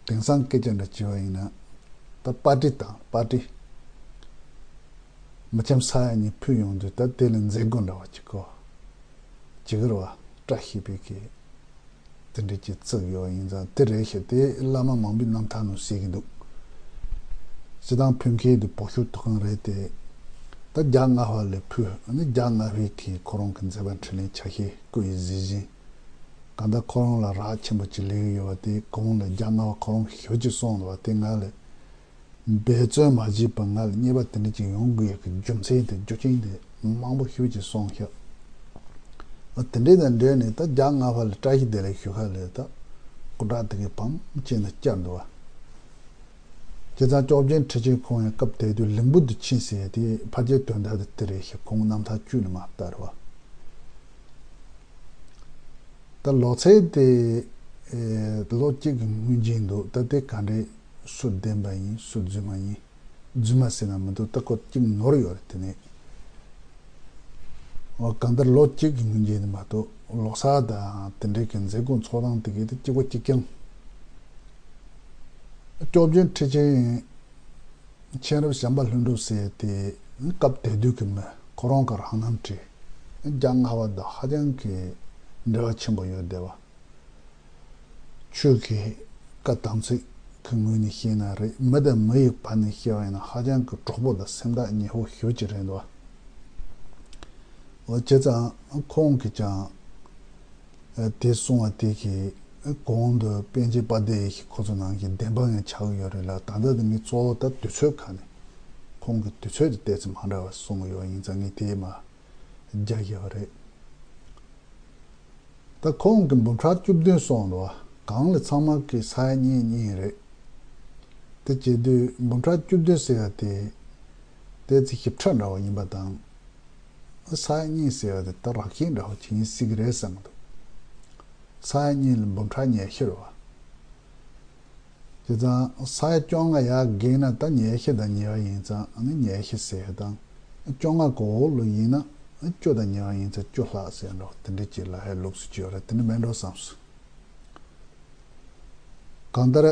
དེང་སང་སྐད་ཆ་འདྲ་བྱས་པ་ཡིན་ན། ད་པར་ཊི་དང་པར་ཊི། མི་ཆེན་ས་ཡ་གཉིས་ཕུལ་ཡོང་དུས་ད་དེ་ལ་མཛད་སྒོ་འདྲ་བ་ཅིག་གོ། ཅིག་རེད་བ། བཀྲ་ཤིས་པའི་གི་དེ་འདྲ་ཅིག་བརྩིགས་ཡོད་ཡིན་ཙང་དེ་རེད་ཤག་དེ་བླ་མ་མང་པོའི་རྣམ་ཐར་ནང་གསལ་གྱི་འདུག་སྤྱི་བཏང་ཕུལ་མཁན་དེ་བོད་ཤོག་ཐོག་ཁང་རེད་དེ། ད་བརྒྱ་ལྔ་པ་ལ་ཕུལ་ནི་བརྒྱ་ལྔ་པའི་གི་ཁོ་རང་གི་མཛད་པ་འཕྲིན་ལས་ཆ་ཤས་སྐུ་ཡི་གཟི་བྱིན། གང་ལྟར་ཁོ་རང་ལ་རག་ཆེན་པོ་ཅིག་ལས་ཀྱི་ཡོད་པ་དེ་གོང་ལ་བརྒྱ་ལྔ་པ་ཁོ་རང་ཞུ་ཅིག་གསུངས་འདུག་བ། དེ་ང་ལ་འབད་བརྩོན་མ་བྱས་པར་ང་ལ་རྙེད་པ་དེ་འདྲ་ཅིག་ཡོང་དགོས་ཡག་གི་རྒྱུ་མཚན་དེ་རྒྱུ་རྐྱེན་དེ་མང་པོ་ཞེ་ཅིག་གསུངས་ཤག་ཨ་དེ་འདྲ་དང་འབྲེལ་ནས་ད་བརྒྱ་ལྔ་པ་ལ་བཀྲ་ཤིས་བདེ་ལེགས་ཞུ་ཁ་ལས་ད་སྐུ་དྲག་དེ་གའི་བམ་ཅན་ལ་བསྐྱར་འདུག་བ། བྱས་ཙང་སྐྱོབ་རྒྱུན་ཁྲི་ཆེན་ཁོང་ཡང་སྐབས་དེ་དུས་ལིང་པུར་དུ་ཕྱིན་ཟེར་ཡ་དེ་ཕལ་ཆེར་དོན་དག་དེ་དེ་རེད་ཤག་ཁོང་རྣམ་ཐར་བཅུད་ནས་མར་བལྟས་རེད་བ། ད་ལོ་ཚད་དེ་ཨེ་ལོ་གཅིག་གི་སྔོན་རྗེས་འདུག་ད་དེ་ག་འདྲས་སུ་བདེན་པ་ཡིན་སུ་རྫུན་མ་ཡིན། རྫུན་མ་ཟེར་ན་མི་འདུག་ད་ཁོ་གཅིག་ནོར་ཡོད་རེད་དེ་ནས། འོ་གང་ལྟར་ལོ་གཅིག་གི་སྔོན་རྗེས་ནས་མ་གཏོགས་ལོ་གསར་དང་དེ་འདྲའི་གི་མཛད་སྒོ་འཚོགས་སྟངས་དེ་གའི་དེ་གཅིག་པ་གཅིག་རྐྱང་། སྐྱོབ་རྒྱུན་ཁྲི་ཆེན་མཁྱེན་རབ་གཞན་པ་ལྷུན་གྲུབ་ཟེར་དེ་སྐབས་དེ་དུས་ཀྱི་མི་ཁོ་རང་གི་རང་རྣམ་བྲིས། བརྒྱ་ལྔ་པ་དང་ཧ་ཅང་གི་འབྲེལ་བ་ཆེན་པོ་ཡོད་བསྡད་པ། ཆོས་ཀྱི་བཀའ་དམ་ཚིག་གི་ངོས་ནས་བཤད་ན་རེད། མི་དང་མི་ཡི་བར་ནས་བཤད་པ་ཡིན་ན་ཧ་ཅང་གི་གྲོགས་པོ་དང་སེམས་ཐག་ཉེ་པོ་ཞེ་ཅིག་རེད་འདུག་འོ་བྱས་ཙང་ཁོང་གིས་ཀྱང་དེ་གསུང་བ་དེ་གིས་གོང་དུ་པཎ་ཆེན་དཔལ་ལྡན་ཡེ་ཤེས་ཁོ་ཚོ་ནང་གི་བདེན་དཔང་ཡང་ཆགས་ཀྱི་ཡོད་རེད་ལ། ད་ལྟ་དེ་ངས་གཙོ་བོ་ད་དུས་ཚོད་ཁ་ནས་ཁོང་གི་དུས་ཚོད་དེ་ཏོག་ཙམ་མ་འདྲ་བ་གསུང་གི་ཡོད་ཡིན་ཙང་ངས་དེ་མར་རྒྱག་བཞག་པ་རེད། ད་ཁོང་གིས་འབུམ་ཕྲག་བཅུ་བདུན་གསུངས་འདུག་བ། གང་ལ་ཚང་མ་གི་ས་ཡ་གཉིས་གཉིས་རེད། དེ་བྱེད་དུས་འབུམ་ཕྲག་བཅུ་བདུན་ཟེར་བ་དེ་ཏོག་ཙམ་ཞིབ་ཕྲ་འདྲ་བ་ཡིན་པ་དང་། ས་ཡ་གཉིས་ཟེར་བ་དེ་ད་རགས་ཤིང་འདྲ་བ་ཅིག་ཡིན་སྲིད་ཀྱི་རེད་བསམ་གྱི་འདུག་ས་ཡ་གཉིས་ལ་འབུམ་ཕྲག་ཉི་ཤུ་རེད་བ། བྱས་ཙང་ས་ཡ་བཅོ་ལྔ་ཡར་བགོས་ན་ད་ཉི་ཤུ་དང་ཉེ་བ་ཡིན་ཙང་ཨ་ནི་ཉི་ཤུ་ཟེར་ཡ་དང་། བཅོ་ལྔ་གི་འོག་ལོ་ཡིན་ན་བཅུ་དང་ཉེ་བ་ཡིན་ཙང་བཅུ་ལྷག་ཟེར་འགྲོ། དེ་འདྲ་ཅིག་ལབ་ཡ་ལུགས་སྲོལ་ཅིག་ཡོད་རེད། དེ་འདྲ་མིན་འགྲོ་བསམས་སོང་། གང་ལྟར་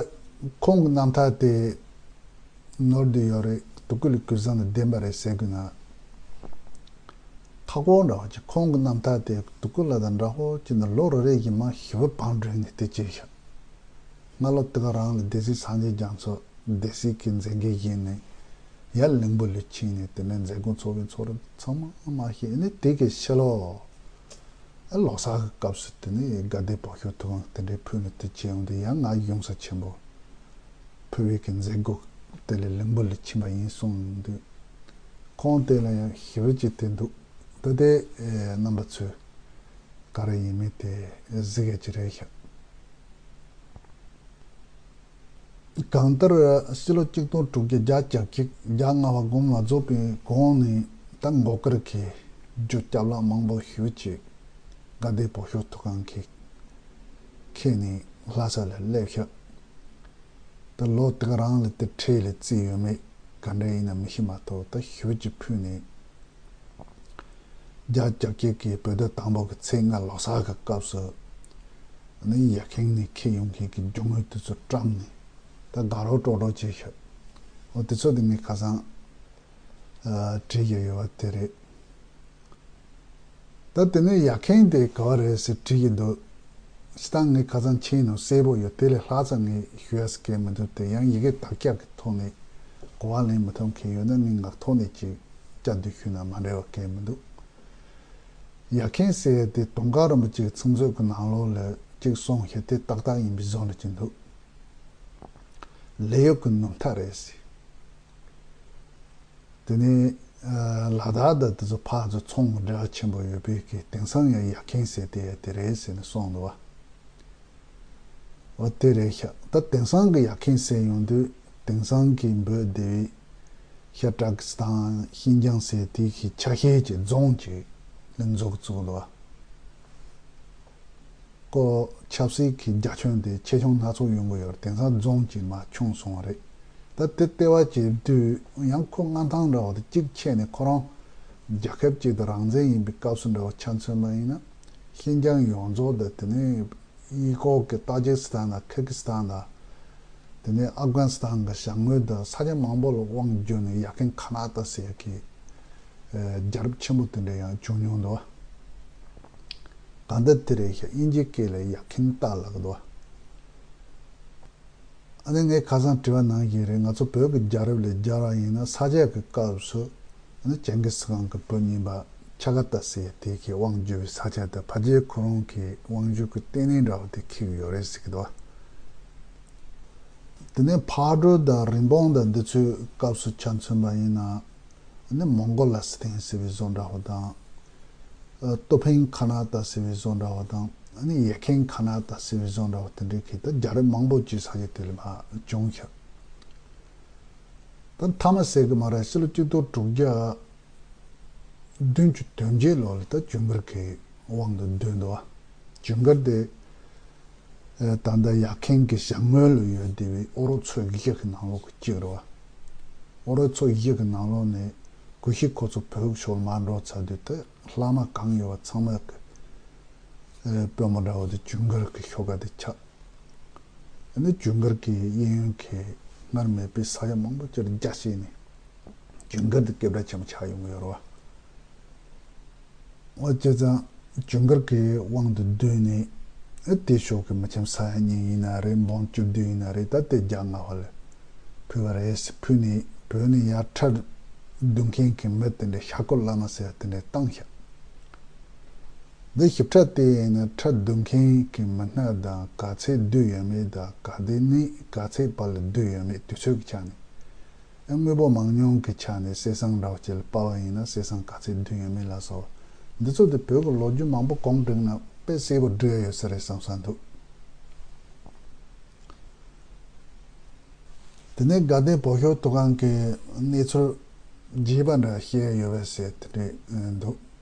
ཁོང་གི་རྣམ་ཐར་དེ་ནོར་བསྡད་ཡོད་རེད། དུ་ཀུ་ལི་ཀུ་བཟང་དང་ལྡན་པ་རེད་ཟེར་དགོས་ན་ཁག་པོ་འདྲ་བ་ཅིག་ཁོང་གི་རྣམ་ཐར་དེ་དུ་ཀུ་ལ་དང་འདྲ་པོ་ཅིག་ནི་ལོ་རེ་རེ་བཞིན་མར་ཞེ་པོ་བང་བསྒྲིགས་ནས་དེ་བྱས་ཤག་སྔ་ལོ་དེ་ག་རང་ལ་སྡེ་སྲིད་སངས་རྒྱས་རྒྱ་མཚོ་སྡེ་སྲིད་ཀྱི་མཛད་འགན་བཞེས་ནས་ཡར་ལིང་པུ་ལ་ཕྱིན་ནས་དེ་ནས་མཛད་སྒོ་ཚོགས་པའི་ཚོགས་ར་ཚང་མ་མ་ཤེས་ནས་དེ་གའི་ཕྱི་ལོགས་ཨ་ལོ་གསར་གྱི་སྐབས་སུ་དེ་ནས་དགའ་ལྡན་བོད་ཤོག་ཐོག་ཁང་དེ་འདྲའི་ཕུལ་ནས་དེ་བྱས་ཡོང་དུས་ཡང་ང་གཞུང་ས་ཆེན་པོ་ཕུལ་བའི་གི་མཛད་སྒོ་དེ་ལ་ལིང་པུ་ལ་ཕྱིན་པ་ཡིན་གསུངས་དུས་ཁོང་དེ་ལ་ཡང་ཞེ་པོ་ཅིག་དེ་འདུག་ད་དེ་རྣམ་པ་ཚོས་ག་རེ་ཡིན་མིན་དེ་གཟིགས་ཡ་ཅིག་རེད་ཤག་གང་ལྟར་ཕྱི་ལོ་གཅིག་སྟོང་དྲུག་བརྒྱ་བརྒྱད་ཅུ་གྱ་གཅིག་བརྒྱ་ལྔ་པ་དགུང་མ་རྫོགས་པའི་གོང་ནས་ད་མགོ་དཀར་གྱི་རྒྱུ་སྐྱབས་ལག་མང་པོ་ཞེ་ཅིག་དགའ་ལྡན་བོད་ཤོག་ཐོག་ཁང་གིས་ཁྱེར་ནས་ལྷ་ས་ལ་སླེབས་ཤག་ད་ལོ་དེ་ག་རང་ལ་དེ་ཁྲལ་ལ་བརྩིས་ཡོད་མེད་ག་འདྲ་ཡིན་ན་མི་ཤེས་མ་གཏོགས་ད་ཞེ་ཅིག་ཕུལ་ནས། བརྒྱད་ཅུ་གྱ་གཅིག་གི་བོད་ཟླ་དང་པོ་གི་ཚེས་ལྔ་ལོ་གསར་གྱི་སྐབས་སུ་ནི་ཡར་ཁེངས་ནས་ཁྱེར་ཡོང་མཁན་གྱི་རྒྱུ་དངོས་དེ་ཚོ་བཀྲམ་ནས་ད་དགའ་རོགས་སྤྲོ་རོགས་བྱས་ཤག་འོ་དེ་ཚོ་དེ་ངས་ཁ་སང་ཨ་བྲིས་ཡོད་ཡོད་པ་དེ་རེད། ད་དེ་ནས་ཡར་ཁེངས་དེ་ག་བ་རེད་ཟེར་དྲིས་ཀྱི་འདུག་སྤྱིར་བཏང་ངས་ཁ་སང་མཆན་ནང་གསལ་པོ་ཡོད། དེ་ལས་ལྷག་ཙམ་ངས་ཞུ་ཡ་ཟེར་མཁན་མི་འདུག་དེ་ཡང་ཡི་གེ་དག་ཆ་གི་ཐོག་ནས་གོ་བ་ལེན་མི་ཐུབ་མཁན་ཡོད་ན་ངས་ངག་ཐོག་ནས་ཅིག་བསྐྱར་ཟློས་ཞུས་ན་མ་འགྲིག་པ་གང་ཡང་མི་འདུག་ཡར་ཁེན་ཟེར་ཡ་དེ་དུང་དཀར་རིན་པོ་ཆེའི་ཚིག་མཛོད་ཀྱི་ནང་ལོགས་ལ་གཅིག་གསུངས་ཤག་དེ་ཏག་ཏག་ཡིན་པའི་བཟོ་འདྲ་ཅིག་འདུག་ལས་གཡོག་གི་ནུབ་ཐག་རེད་ཟེར། དེ་ནས་ལ་དྭགས་དང་དེ་ཚོ་ཕར་ཚུར་ཚོང་གི་འབྲེལ་བ་ཆེན་པོ་ཡོད་པའི་གི་དེང་སང་ཡང་ཡར་ཁེན་ཟེར་དེ་ཡ་དེ་རེད་ཟེར་ནས་གསུངས་འདུག་བ། འོ་དེ་རེད་ཤག་ད་དེང་སང་གི་ཡར་ཁེན་ཟེར་ཡོང་དུས་དེང་སང་གི་བོད་སྡེ་བའི་ཤར་ཏྲ་ཀི་སི་ཐན་ཤིན་ཅང་ཟེར་དེ་གི་ཆ་ཤས་ཀྱི་རྫོང་གཅིག་ལ་འཛུགས་བཙུགས་འདུག་བ། ཀོ་ཆབ་སྲིད་ཀྱི་རྒྱ་ཁྱོན་དེ་ཆེ་ཆུང་སྣ་ཚོགས་ཡོང་གི་ཡོད་རེད། དེང་སང་རྫོང་གཅིག་མར་ཆུང་སོང་བ་རེད། ད་དེ་ལྟེ་བ་བྱེད་དུས་ཡང་ཁོ་མངའ་ཐང་འདྲ་བ་དེ་གཅིག་ཆད་ནས་ཁོ་རང་རྒྱལ་ཁབ་གཅིག་དང་རང་བཙན་ཡིན་པའི་སྐབས་སུ་འདྲ་བ་ཆ་མཚོན་པ་ཡིན་ན་ཤིན་ཅང་ཡོངས་རྫོགས་དང་དེ་ནས་གཡས་སྐོར་གྱི་ཏཱ་ཇིག་སི་ཐན་དང་ཁི་གི་སི་ཐན་དང་དེ་ནས་ཨབ་གྷན་སི་ཐན་གྱི་བྱང་ངོས་དང་ས་ཆ་མང་པོ་ལ་དབང་བསྒྱུར་ནས་ཡར་ཁེན་ཁ་ན་ཏ་ཟེར་ཡག་གི་རྒྱལ་རབས་ཆེན་པོ་དེ་འདྲ་ཡང་བྱུང་མྱོང་འདུག་གང་ལྟར་དེ་རེད་ཤག་དབྱིན་ཇིའི་སྐད་ལ་ཡར་ཁེན་ཏ་ལབ་ཀྱི་འདུག་ཨ་ནི་ངས་ཁ་སང་དྲི་བ་གནང་བཞིན་རེད། ང་ཚོ་བོད་ཀྱི་རྒྱལ་རབས་ལ་སྦྱར་བ་ཡིན་ན་ས་སྐྱ་གི་སྐབས་སུ་ཨ་ནི་ཅིང་གིས་ཁཱན་གྱི་བུ་རྙིང་པ་ཆ་ག་ཏ་ཟེར་དེ་གི་དབང་བསྒྱུར་བའི་ས་ཆ་དེ་ཕལ་ཆེར་ཁོ་རང་གི་དབང་བསྒྱུར་གྱི་ལྟེ་གནས་འདྲ་བོ་དེ་འཁེལ་གྱི་ཡོད་རེད་ཟེར་གྱི་འདུག་དེ་ནས་ཕག་གྲུ་དང་རི་བོང་དང་འདི་ཚོའི་སྐབས་སུ་ཆ་མཚོན་པ་ཡིན་ན། ནི་མོང་གོ་ལ་སི་ཐན་ཟེར་བའི་བཟོ་འདྲ་བོ་དང་། ཏོ་ཕིན་ཁ་ན་ཏ་ཟེར་བའི་བཟོ་འདྲ་བོ་དང་། ནི་ཡེ་ཁེན་ཁ་ན་ཏ་ཟེར་བའི་བཟོ་འདྲ་བོ་དེ་འདྲའི་གི་ད་རྒྱལ་རབས་མང་པོ་ཅིག་ས་ཆ་དེ་ལ་མར་བྱུང་ཤག་ད་མཐའ་མ་ཟེར་གི་མ་རེད། ཕྱི་ལོ་གཅིག་སྟོང་དྲུག་བརྒྱ་བདུན་ཅུ་དོན་བརྒྱད་ལོ་ལ་ད་ཇུན་གར་གྱི་དབང་དུ་བསྡུས་འདུག་བ། ཇུན་གར་དེ། ད་ལྟ་ཡར་ཁེན་གྱི་བྱང་ངོས་ལ་ཡོད་བསྡད་པའི་ཨོ་རོག་མཚོ་བཞི་གི་ནང་ལོགས་ཀྱི་གཅིག་རེད་བ། ཨོ་རོག་མཚོ་བཞི་གི་ནང་ལོགས་ནས་གུ་ཤྲི་ཁོ་ཚོ་བོད་ཕྱོགས་ལ་མར་འགྲོ་ཚར་དུས་དེ་ལྷག་མ་གང་ཡོད་པ་ཚང་མ་གི་དཔོན་པོ་འདྲ་བོ་དེ་ཇུན་གར་གྱི་ཤོག་ཁ་དེ་ཆགས། ཨ་ནི་ཇུན་གར་གྱི་གཡས་གཡོན་གྱི་སྔར་མེད་པའི་ས་ཆ་མང་པོ་ཅིག་རྒྱ་བཤད་ནས་ཇུན་གར་དེ་སྐད་གྲགས་ཆེན་པོ་ཆགས་ཡོང་གི་ཡོད་རེད་བ། འོ་བྱས་ཙང་ཇུན་གར་གྱི་དབང་དུ་བསྡུས་ནས་ཨ་དེ་ཕྱོགས་ཀྱི་མི་ཁྱམས་ས་ཡ་གཉིས་ཡིན་ན་རེད། འབུམ་བཅུ་བདུན་ཡིན་ན་རེད། ད་དེ་རྒྱ་སྔ་བ་ལ་ཕུལ་བ་རེད། ཕུལ་ནས་བོད་ནས་ཡར་ཁྲལ་བསྡུ་མཁན་གྱི་མི་དེ་འདྲ་ཤར་སྐོར་བླ་མ་ཟེར་དེ་འདྲ་བཏང་ཤག་འདི་ཞིབ་ཕྲ་བལྟས་ཡིན་ན་ཁྲལ་བསྡུ་མཁན་གྱི་མི་སྣ་དང་ག་ཚད་བསྡུས་ཡོད་མེད་དང་ག་དེ་ནས་ག་ཚད་བར་ལ་བསྡུས་ཡོད་མེད་དུས་ཚོད་ཀྱི་ཆ་ནས། དངོས་པོ་མང་ཉུང་གི་ཆ་ནས་གསེར་སྲང་འདྲ་བོ་ཅིག་ལ་དཔར་བ་ཡིན་ན་གསེར་སྲང་ག་ཚད་བསྡུས་ཡོད་མེད་ལ་སོགས། འདི་ཚོ་དེ་བོད་ཀྱི་ལོ་རྒྱུས་མང་པོ་གོང་བསྒྲིགས་ན་དཔེ་གསལ་པོ་འགྲིག་ཡོད་ས་རེད་བསམ་བསམ་འདུག་དེ་ནས་དགའ་ལྡན་བོད་ཤོག་ཐུགས་ཁང་གི་གནས་ཚུལ་རྒྱས་པ་འདྲ་བཤད་ཡོད་པས་ཟེར་དེ་འདྲ་འདུག་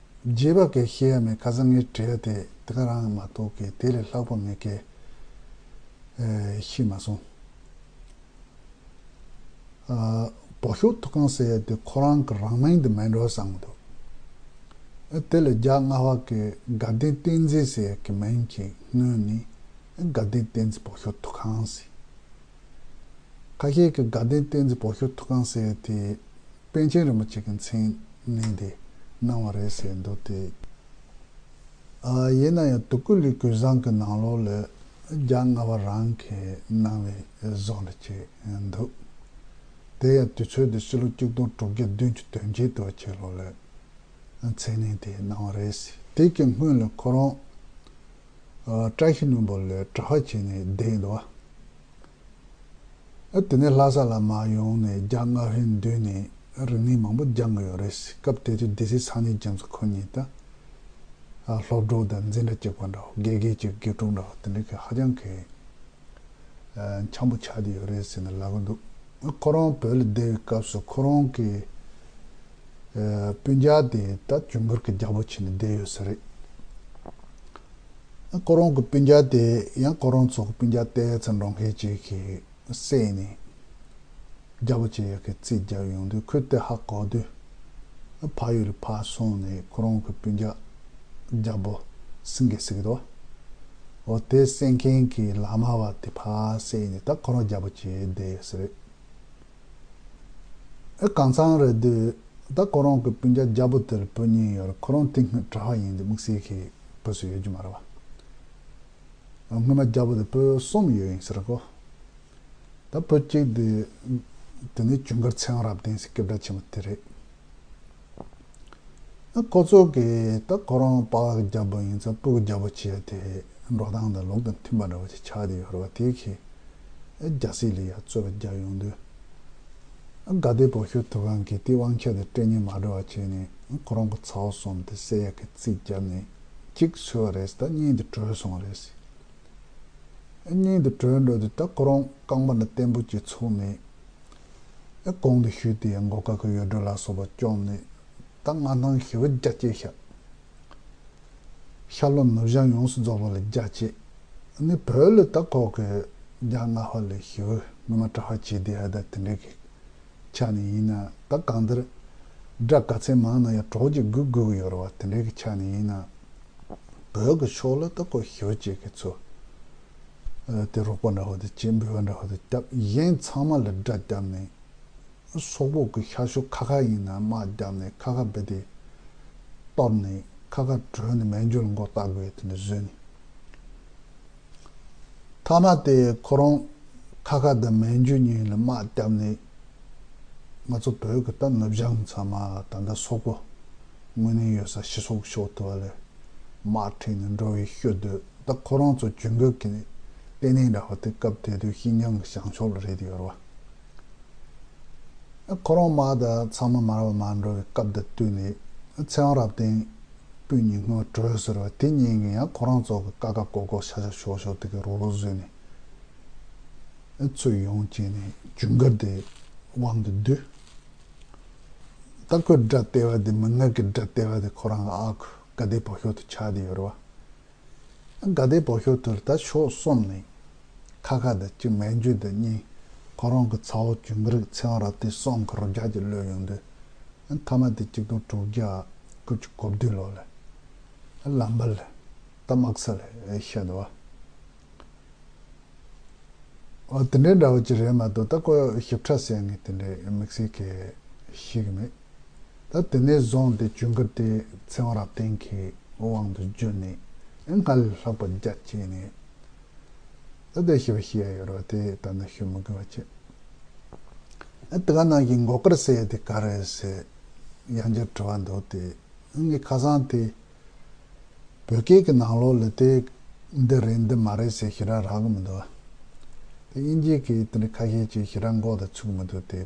རྒྱས་པ་གི་བཤད་ཡ་མེད། ཁ་སང་ངས་བྲིས་ཡ་དེ་དེ་ག་རང་མ་གཏོགས་གི་དེ་ལས་ལྷག་པ་ངས་གི་ཤེས་མ་སོང་། བོད་ཤོག་ཐུགས་ཁང་ཟེར་ཡ་དེ་ཁོ་རང་གི་རང་མིང་དེ་མིན་འགྲོ་བསམ་གི་འདུག་དེ་ལ་རྒྱ་སྔ་བ་གི་དགའ་ལྡན་བསྟན་འཛིན་ཟེར་ཡ་གི་མིང་གི་སྔོན་ནས་དགའ་ལྡན་བསྟན་འཛིན་བོད་ཤོག་ཐུགས་ཁང་ཟེར། ཁ་ཤས་ཀྱིས་དགའ་ལྡན་བསྟན་འཛིན་བོད་ཤོག་ཐུགས་ཁང་ཟེར་ཡ་དེ་པཎ་ཆེན་རིན་པོ་ཆེ་གི་མཚན་ནས་དེ་གནང་བ་རེད་ཟེར་འདུག་སྟེ། ཨ། ཡིན་ན་ཡང་དུ་ཀུ་ལི་གུས་བཟང་གི་ནང་ལོགས་ལ་རྒྱ་སྔ་བ་རང་གིས་གནང་བའི་བཟོ་འདྲ་ཅིག་འདུག་དེ་ཡང་དུས་ཚོད་དེ་ཕྱི་ལོ་གཅིག་སྟོང་དྲུག་བརྒྱ་བདུན་ཅུ་དོན་བརྒྱད་དུ་བ་ཅིག་ལོ་ལ་མཚན་ནས་དེ་གནང་བ་རེད། དེ་གི་སྔོན་ལ་ཁོ་རང་ཨ། བཀྲ་ཤིས་ལྷུན་པོ་ལ་གྲྭ་པ་བྱས་ནས་བསྡད་འདུག་ཨ། དེ་ནས་ལྷ་ས་ལ་མར་ཡོང་ནས་རྒྱ་སྔ་ཕན་བསྡུས་ནས་རིག་གནས་མང་པོ་སྦྱང་གི་ཡོད་རེད། སྐབས་དེ་དུས་སྡེ་སྲིད་ཚང་ནས་རྒྱ་མཚོ་ཁོ་གཉིས་ད་ཨ། སློབ་གྲོགས་དང་འཛིན་གྲྭ་གཅིག་པ་འདྲ་བོ། དགེ་རྒན་གཅིག་དགེ་ཕྲུག་འདྲ་བོ་དེ་འདྲ་གི་ཧ་ཅང་གི་ཨ། འཆམ་པོ་ཆགས་བསྡད་ཡོད་རེད་ཟེར་ནས་ལབ་ཀྱི་འདུག་ཁོ་རང་བོད་ལ་བསྡད་པའི་སྐབས་སུ་ཁོ་རང་གི་ཨ། སྤུན་ཀྱག་དེ་ད་ཇུན་གར་གྱི་རྒྱལ་པོ་བྱས་ནས་བསྡད་ཡོད་ས་རེད། ཁོ་རང་གི་སྤུན་ཀྱག་དེ་ཡང་ཁོ་རང་ཚོ་གི་སྤུན་ཀྱག་ཏོག་ཙམ་འགྲོ་མཁན་ཅིག་གིས་བསད་ནས་རྒྱལ་པོ་བྱེད་ཡག་གི་རྩིས་བརྒྱབ་ཡོང་དུས་ཁོས་དེ་ཧ་གོ་དུས་ཕ་ཡུལ་ལ་ཕར་སོང་ནས་ཁོ་རང་གི་སྤུན་ཀྱག་རྒྱལ་པོ་སེང་གེ་ཟེར་གི་འདུག་འོ་དེ་བསད་མཁན་གྱི་ལག་དམར་བ་དེ་ཕར་བསད་ནས་ད་ཁོ་རང་རྒྱལ་པོ་བྱས་བསྡད་ཡོད་ས་རེད། ཨེ། གང་ཚང་རེད་དུས་ད་ཁོ་རང་གི་སྤུན་ཀྱག་རྒྱལ་པོ་དེར་བུ་གཉིས་ཡོད་རེད། ཁོ་རང་དེ་སྔོན་གྲྭ་པ་ཡིན་དུས་དམིགས་བསལ་གྱི་བུ་སུ་ཡོད་རྒྱུ་མ་རེད་བ། སྔོན་མ་རྒྱལ་པོ་དེ་བུ་གསུམ་ཡོད་ཡིན་ཟེར་གོ། ད་བུ་གཅིག་དེ་དེ་ནི་ཇུན་གར་ཚེ་དབང་རབ་བརྟན་ཟེར་སྐད་གྲགས་ཆེན་པོ་དེ་རེད། ཁོ་ཚོ་གིས་ད་ཁོ་རང་པཱ་ལགས་རྒྱལ་པོ་ཡིན་ཙང་སྤུ་གུ་རྒྱལ་པོ་བྱས་ཏེ་འགྲོ་སྟངས་དང་ལུགས་དང་མཐུན་པ་འདྲ་བོ་ཅིག་ཆགས་བསྡད་ཡོད་རེད་བ། དེ་གིས་རྒྱལ་སྲིད་ལ་ཡ་རྩོད་པ་རྒྱག་ཡོང་དུས། དགའ་ལྡན་བོད་ཤོར་ཐུབ་ཁང་གིས་དེའི་དབང་ཆ་དེ་སྤྲད་ཉེན་མ་འགྲོ་བ་བྱས་ནས་ཁོ་རང་གི་ཚ་བོ་གསུམ་དེ་བསད་ཡག་གི་རྩིས་བརྒྱབ་ནས་གཅིག་གསོས་པ་རེད། ད་གཉིས་དེ་བྲོས་སོང་བ་རེད། གཉིས་དེ་བྲོས་འགྲོ་དུས་ད་ཁོ་རང་རྐང་པ་འདྲ་བརྟན་པོ་ཅིག་ཚུགས་ནས། ཨེ་གོང་དུ་ཞུས་ཏེ་མགོ་ཁ་གི་ཡུལ་གྲུ་ལ་སོགས་པ་བཅོམ་ནས། ད་མངའ་ཐང་ཞེ་པོ་རྒྱ་བསྐྱེད་ཤག་ཤར་ལྷོ་ནུབ་བྱང་ཡོངས་སུ་རྫོགས་པ་ལ་རྒྱ་བསྐྱེད། ཨ་ནི་བོད་ལ་ད་ཁོ་གི་རྒྱ་མངའ་དབར་ལ་ཞེ་པོ་ངོ་མ་གྲྭ་པ་བྱེད་བསྡད་ཡ་ད་དེ་འདྲའི་གི་ཆ་ནས་ཡིན་ན། ད་གང་ལྟར་དགྲ་ག་ཚད་མང་ན་ཡང་གྲོགས་ཀྱིས་སྒུག་དགོས་ཀྱི་ཡོད་རེད་བ། དེ་འདྲའི་གི་ཆ་ནས་ཡིན་ན། བོད་ཀྱི་ཕྱོགས་ལ་ད་ཁོ་ཞེ་པོ་ཅིག་གི་ཚུར་ཨ་དེ་རོགས་པ་འདྲ་བོ་དེ་བྱེད། འབུལ་བ་འདྲ་བོ་དེ་བརྒྱབ། གཞན་ཚང་མ་ལ་དགྲ་བརྒྱབ་ནས། སོག་པོ་གི་ཤར་ཕྱོགས་ཁ་ཁ་ཡིན་ན་དམག་བརྒྱབ་ནས་ཁ་ཁ་རྦད་དེ་གཏོར་ནས་ཁ་ཁ་བྲོས་ནས་མན་ཇུ་ལ་མགོ་བཏགས་དགོས་དེ་འདྲ་བཟོས་ནས། མཐའ་མ་དེ་ཁོ་རང་ཁ་ཁ་དང་མན་ཇུ་གཉིས་ལ་དམག་བརྒྱབ་ནས། ང་ཚོ་བོད་ཀྱི་ད་ནུབ་བྱང་ཚང་མ་ད་ལྟ་སོག་པོ་དངོས་གནས་ཡོད་ས་ཕྱི་སོག་ཤོར་ཐུབ་པ་ལ་དམག་ཁྲིད་ནས་འགྲོ་བའི་ཤུལ་དུ། ད་ཁོ་རང་ཚོ་ཇུན་གར་གྱི་ལྟེ་གནས་འདྲ་བོ་དེ་སྐབས་དེ་དུས་ཤིན་ཅང་གི་བྱང་ཕྱོགས་ལ་རེད་ཡོད་རེད་བ། ཁོ་རང་དམག་དང་ཚང་མ་མར་བ་མར་འགྲོ་བའི་སྐབས་དང་བསྟུན་ནས་ཚེ་དབང་རབ་བརྟན་སྤུན་གཉིས་སྔོན་བྲོས་ཟེར་བ་དེ་གཉིས་ཀྱིས་ཡང་ཁོ་རང་ཚོ་གི་ཀ་ཀ་ཀོ་ཀོ་ཤ་ཤ་ཤོ་ཤོ་དེ་གི་རོགས་རོགས་བཟོས་ནས་ཚུར་ཡོང་བྱས་ནས་ཇུན་གར་དེ་དབང་དུ་བསྡུས། ད་ཁོའི་དགྲ་ལྟེ་བ་དེ་མི་ངན་གྱི་དགྲ་ལྟེ་བ་དེ་ཁོ་རང་གི་ཨ་ཁུ་དགའ་ལྡན་བོད་ཤོར་དུ་ཆགས་བསྡད་ཡོད་རེད་བ། དགའ་ལྡན་བོད་ཤོར་དུ་ད་ཕྱོགས་གསུམ་ནས་ཁ་ཁ་དང་གཅིག་མན་ཇུ་དང་གཉིས། ཁོ་རང་གི་ཚ་བོ་ཇུན་གར་ཚེ་དབང་རབ་བརྟན་གསུམ་གི་རོ་བརྒྱ་ཅིག་གློད་ཡོང་དུས། མཐའ་མ་དེ་གཅིག་སྟོང་དྲུག་བརྒྱ་དགུ་བཅུ་གོ་བདུན་ལོ་ལ་ལམ་བལ་ལ་ད་དམག་ས་ལ་བཤད་འདུག་བ། འོ་དེ་འདྲའི་འདྲ་བོ་ཅིག་རེད་མ་གཏོགས། ད་ཁོ་ཞིབ་ཕྲ་གསལ་ངེས་དེ་འདྲའི་དམིགས་བསལ་གྱི་ཤེས་ཀྱི་མེད། ད་དེ་ནས་བཟུང་སྟེ་ཇུན་གར་དེ་ཚེ་དབང་རབ་བརྟན་གྱི་དབང་དུ་བསྒྱུར་ནས་སྔར་ལས་ལྷག་པ་རྒྱ་བསྐྱེད་ནས། ད་དེ་ཞིབ་བཤད་ཡ་ཡོད་རེད་བ། དེ་ད་ནི་ཞུ་མི་དགོས་པ་བྱས། ཨ་དེ་ག་ནང་བཞིན་མགོ་དཀར་ཟེར་ཡ་དེ་ག་རེད་ཟེར་ཡང་བསྐྱར་དྲི་བ་འདུག་སྟེ། ངས་ཁ་སང་དེ་བོད་སྐད་ཀྱི་ནང་ལོགས་ལ་དེ་འདི་རེད་འདི་མ་རེད་ཟེར་ཞེ་དྲག་རག་གི་མི་འདུག་དེ་དབྱིན་ཇི་གི་དེ་འདྲ་ཁ་ཤས་ཀྱིས་ཞེ་དྲག་མགོ་དང་ཚུགས་མི་འདུག་དེ་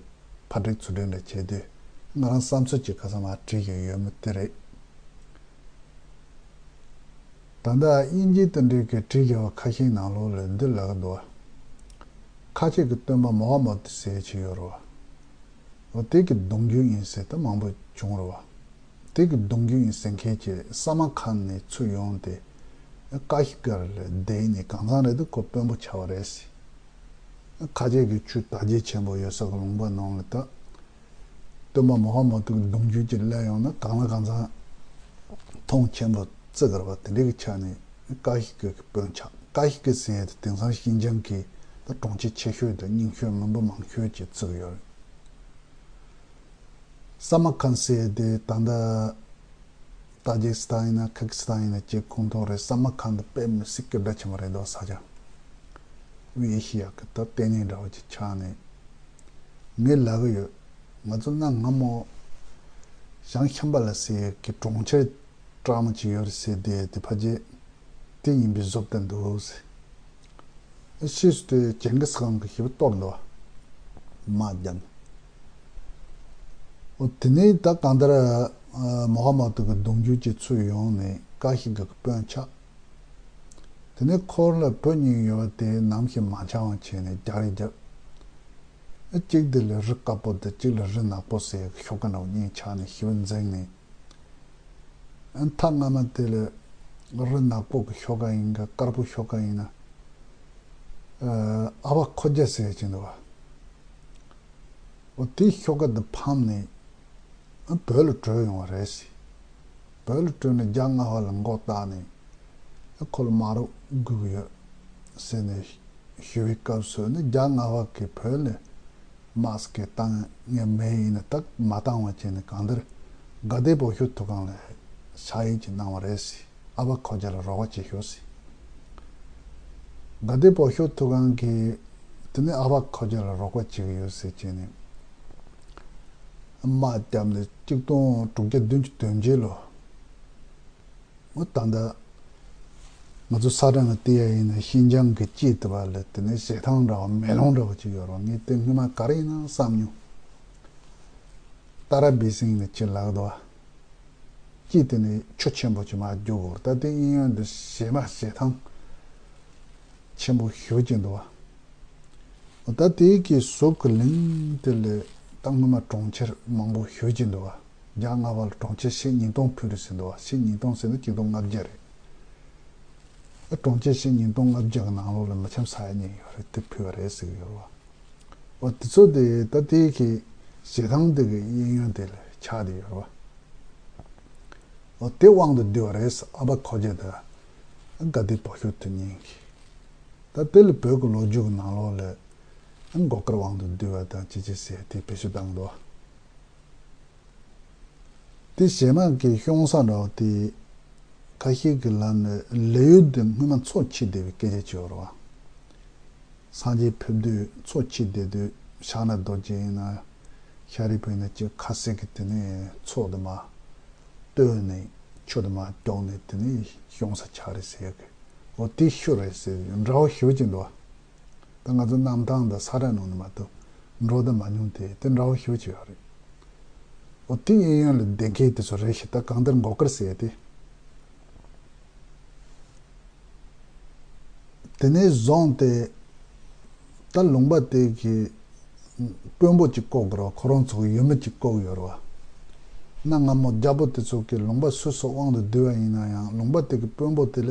ཕར་འགྲིག་ཚུར་འགྲིག་འདྲ་བྱས་དུས། ང་རང་བསམ་ཚུལ་ཅིག་ཁ་སང་མར་བྲིས་བཞག་ཡོད་མི་དེ་རེད། ད་ལྟ་དབྱིན་ཇི་དེ་འདྲའི་གི་བྲིས་བཞག་པ་ཁ་ཤས་ནང་ལོགས་ལ་འདི་ལབ་ཀྱི་འདུག་བ། ཁ་ཆེ་གི་སྟོན་པ་མུ་ཧམ་མད་ཟེར་ཅིག་ཡོད་རེད་བ། འོ་དེ་གི་གདུང་རྒྱུད་ཡིན་ཟེར་ད་མང་པོ་བྱུང་རེད་བ། དེ་གི་གདུང་རྒྱུད་ཡིན་ཟེར་མཁན་གྱི་ས་མར་ཁན་ནས་ཚུར་ཡོང་སྟེ། ཀ་ཤི་ཀར་ལ་བསྡད་ནས་གང་ཚང་རེད་དུ་ཁོ་དཔོན་པོ་ཆགས་པ་རེད་ཟེར། ཁ་ཆེ་གི་ཆོས་དར་རྒྱས་ཆེན་པོ་ཡོད་ས་གི་ལུང་པ་ནང་ལ་ད། སྟོན་པ་མུ་ཧམ་མད་གི་གདུང་རྒྱུད་ཀྱི་སླེབས་ཡོང་ན་གང་ལ་གང་འཚམ་མཐོང་ཆེན་པོ་བརྩི་གི་རེད་བ། དེ་འདྲའི་གི་ཆ་ནས་ཀ་ཤི་ཀ་གི་དཔོན་ཆགས། ཀ་ཤི་ཀ་ཟེར་ཡ་དེ་དེང་སང་ཤིན་ཅང་གི་ད་གྲོང་ཁྱེར་ཆེ་ཤོས་དང་རྙིང་ཤོས་མི་འབོར་མང་ཤོས་ཀྱིས་བརྩི་གི་ཡོད་རེད། ས་མར་ཁན་ཟེར་ཡ་དེ་ད་ལྟ་ཏ་ཇིག་སི་ཐན་ཡིན་ན་ཁ་ཁི་སི་ཐན་ཡིན་ན་ཅིག་ཁོངས་གཏོགས་རེད། ས་མར་ཁན་དེ་དཔེ་མི་སྲིད་སྐད་གྲགས་ཆེན་པོ་རེད་འདུག་ས་ཆ་དབུས་ཨེ་ཤི་ཡ་གི་ད་ལྟེ་གནས་འདྲ་བོ་ཅིག་ཆགས་ནས། ངས་ལབ་གི་ཡོད། ང་ཚོ་གནའ་སྔ་མོ་ཞང་ཤམ་བྷ་ལ་ཟེར་ཡས་ཀྱི་གྲོང་ཁྱེར་བཀྲག་མོ་ཅིག་ཡོད་རེད་ཟེར་དེ་དེ་ཕལ་ཆེར་དེ་ཡིན་པའི་བཟོ་ལྟ་འདུག་ཟེར། ཕྱིས་སུ་དེ་ཅིང་གིས་ཁཱན་གྱིས་ཞེ་པོ་གཏོར་འདུག་བ། དམག་བརྒྱབ་ནས། འོ་དེ་ནས་ད་གང་ལྟར་ཨ་མུ་ཧམ་མད་གི་གདུང་རྒྱུད་ཀྱི་ཚུར་ཡོང་ནས་ཀ་ཤི་ཀ་གི་དཔོན་ཆགས། དེ་ནས་ཁོ་ལ་བུ་གཉིས་ཡོད་པ་དེ་ནམ་ཞིག་མ་འཆམ་པ་བྱས་ནས་རྒྱག་རེས་བརྒྱབ། ཨ་གཅིག་དེ་ལ་རི་དཀར་པོ་དང་གཅིག་ལ་རི་ནག་པོ་ཟེར་ཡག་གི་ཤོག་ཁ་འདྲ་བོ་གཉིས་ཆགས་ནས་ཞེ་པོ་འཛིངས་ནས། ཨ་མཐའ་སྔ་མ་དེ་ལ་རི་ནག་པོ་གི་ཤོག་ཁ་ཡིན་ག་དཀར་པོ་ཤོག་ཁ་ཡིན་ན། ཨ་ཨ་བ་ཁོ་རྒྱ་ཟེར་ཡག་ཅིག་འདུག་བ། འོ་དེའི་ཤོག་ཁ་དེ་ཕམ་ནས་ཨ་བོད་ལ་བྲོས་ཡོང་བ་རེད་ཟེར། བོད་ལ་བྲོས་ནས་རྒྱ་མངའ་དབར་ལ་མགོ་བཏགས་ནས་ཨ་ཁོ་ལ་དམག་རོགས་སྒུག་གི་ཡོད་ཟེར་ནས་ཞུ་བའི་སྐབས་སུ་ནི་རྒྱ་མངའ་དབར་གྱིས་བོད་ལ་དམག་སྐད་བཏང་ངེས་མེད། ཡིན་ན་ད་མ་བཏང་བ་བྱས་ནས་གང་ལྟར་དགའ་ལྡན་བོད་ཤོར་ཐུབ་ཁང་ལ་ཕྱག་ཡིག་ཅིག་གནང་བ་རེད་ཟེར། ཨ་བ་ཁོ་རྒྱ་ལ་རོགས་པ་བྱེད་ཤོག་ཟེར། དགའ་ལྡན་བོད་ཤོར་ཐུབ་ཁང་གིས་དེ་ནས་ཨ་བ་ཁོ་རྒྱ་ལ་རོགས་པ་བྱེད་ཀྱི་ཡོད་ཟེར་བྱས་ནས། དམག་བརྒྱབ་ནས་གཅིག་སྟོང་དྲུག་བརྒྱ་བདུན་ཅུ་དོན་བརྒྱད་ལོ། འོ་ད་ལྟ་ང་ཚོ་ས་གྲངས་ཀྱི་བལྟས་ཡ་ཡིན་ན་ཤིན་ཅང་གི་དཀྱིལ་དེ་བ་ལ་དེ་ནས་བྱེ་ཐང་འདྲ་བ་མེ་ལོང་འདྲ་བ་ཅིག་ཡོད་རེད་བ། ངས་དེ་སྔོན་མ་ག་རེ་ཡིན་ན་བསམ་མྱོང་། ཏཱ་ར་བི་སིང་ནས་ཅི་ལགས་འདུག་བ། དཀྱིལ་དེ་ནས་ཆུ་ཆེན་པོ་ཅིག་མར་རྒྱུག་གོ། ད་དེ་གཡས་གཡོན་དུ་བྱེ་མ་བྱེ་ཐང་ཆེན་པོ་ཞེ་ཅིག་འདུག་བ། ད་དེ་གི་ཟུར་གི་གླིང་དེ་ལ་ད་སྔོན་མ་གྲོང་ཁྱེར་མང་པོ་ཞེ་ཅིག་འདུག་བ། བརྒྱ་ལྔ་པ་ལ་གྲོང་ཁྱེར་ཕྱེད་ཉིས་སྟོང་ཕུལ་རེད་ཟེར་འདུག་བ། ཕྱེད་ཉིས་སྟོང་ཟེར་ན་གཅིག་སྟོང་ལྔ་བརྒྱ་རེད། ཨ་གྲོང་ཁྱེར་ཕྱེད་ཉིས་སྟོང་ལྔ་བརྒྱ་གི་ནང་ལོགས་ལ་མི་ཁྱམས་ས་ཡ་གཉིས་ཡོད་རེད། དེ་ཕུལ་བ་རེད་ཟེར་གི་ཡོད་རེད་བ། འོ་དེ་ཚོ་དེ་ད་དེ་གི་བྱེ་ཐང་དེ་གི་གཡས་གཡོན་དེ་ལ་ཆགས་བསྡད་ཡོད་རེད་བ། འོ་དེ་དབང་དུ་བསྡུས་པ་རེད། ཨ་བ་ཁོ་རྒྱ་དང་དགའ་ལྡན་བོད་ཤོག་དེ་གཉིས་ཀྱིས། ད་དེ་ལ་བོད་ཀྱི་ལོ་རྒྱུས་ཀྱི་ནང་ལོགས་ལ་མགོ་དཀར་དབང་དུ་བསྡུས་པ་དང་ཅི་ཅི་ཟེར་དེ་བེད་སྤྱོད་བཏང་འདུག་དེ་བྱེ་མ་གི་གཤོང་ས་འདྲ་བ་དེ་ཁ་ཤས་ཀྱི་ལམ་ནས་ལི་ཡུལ་དེ་སྔོན་མ་མཚོ་འཁྱིལ་བསྡད་པའི་སྐད་ཆ་ཅིག་ཡོད་རེད་བ། སངས་རྒྱས་ཕེབས་དུས་མཚོ་འཁྱིལ་བསྡད་དུས་ཕྱག་ན་རྡོ་རྗེ་ཡིན་ན་ཤཱ་རིའི་བུ་ཡིན་ན་ཅིག་ཁ་ཟས་ཀྱི་དེ་ནས་མཚོ་དེ་མར་བཏོན་ནས་ཆུ་དེ་མར་རྒྱུག་ནས་དེ་ནས་གཤོང་ས་ཆགས་རེད་ཟེར་གི། འོ་དེ་ཤུལ་རེད་ཟེར་འདྲ་བོ་ཞེ་ཅིག་འདུག་བ། ད་ང་ཚོ་གནམ་ཐང་དང་ས་ཁྲ་ནང་ནས་མ་གཏོགས་འགྲོ་དང་མ་མྱོང་དེ་དེ་འདྲ་བོ་ཞེ་ཅིག་ཡོད་རེད། འོ་དེ་གཡས་གཡོན་ལ་བསྡད་མཁན་དེ་ཚོ་རེད་ཤག་ད་གང་ལྟར་མགོ་དཀར་ཟེར་ཡ་དེ། དེ་ནས་བཟུང་སྟེ་ད་ལུང་པ་དེ་གི་དཔོན་པོ་གཅིག་བསྐོ་དགོས་རེད་བ། ཁོ་རང་ཚོ་གི་ཡུལ་མི་གཅིག་བསྐོ་གི་ཡོད་རེད་བ། གནའ་སྔ་མོ་རྒྱལ་པོ་དེ་ཚོ་གི་ལུང་པ་སོ་སོ་དབང་དུ་བསྡུས་པ་ཡིན་ན་ཡང་ལུང་པ་དེ་གི་དཔོན་པོ་དེ་ལ་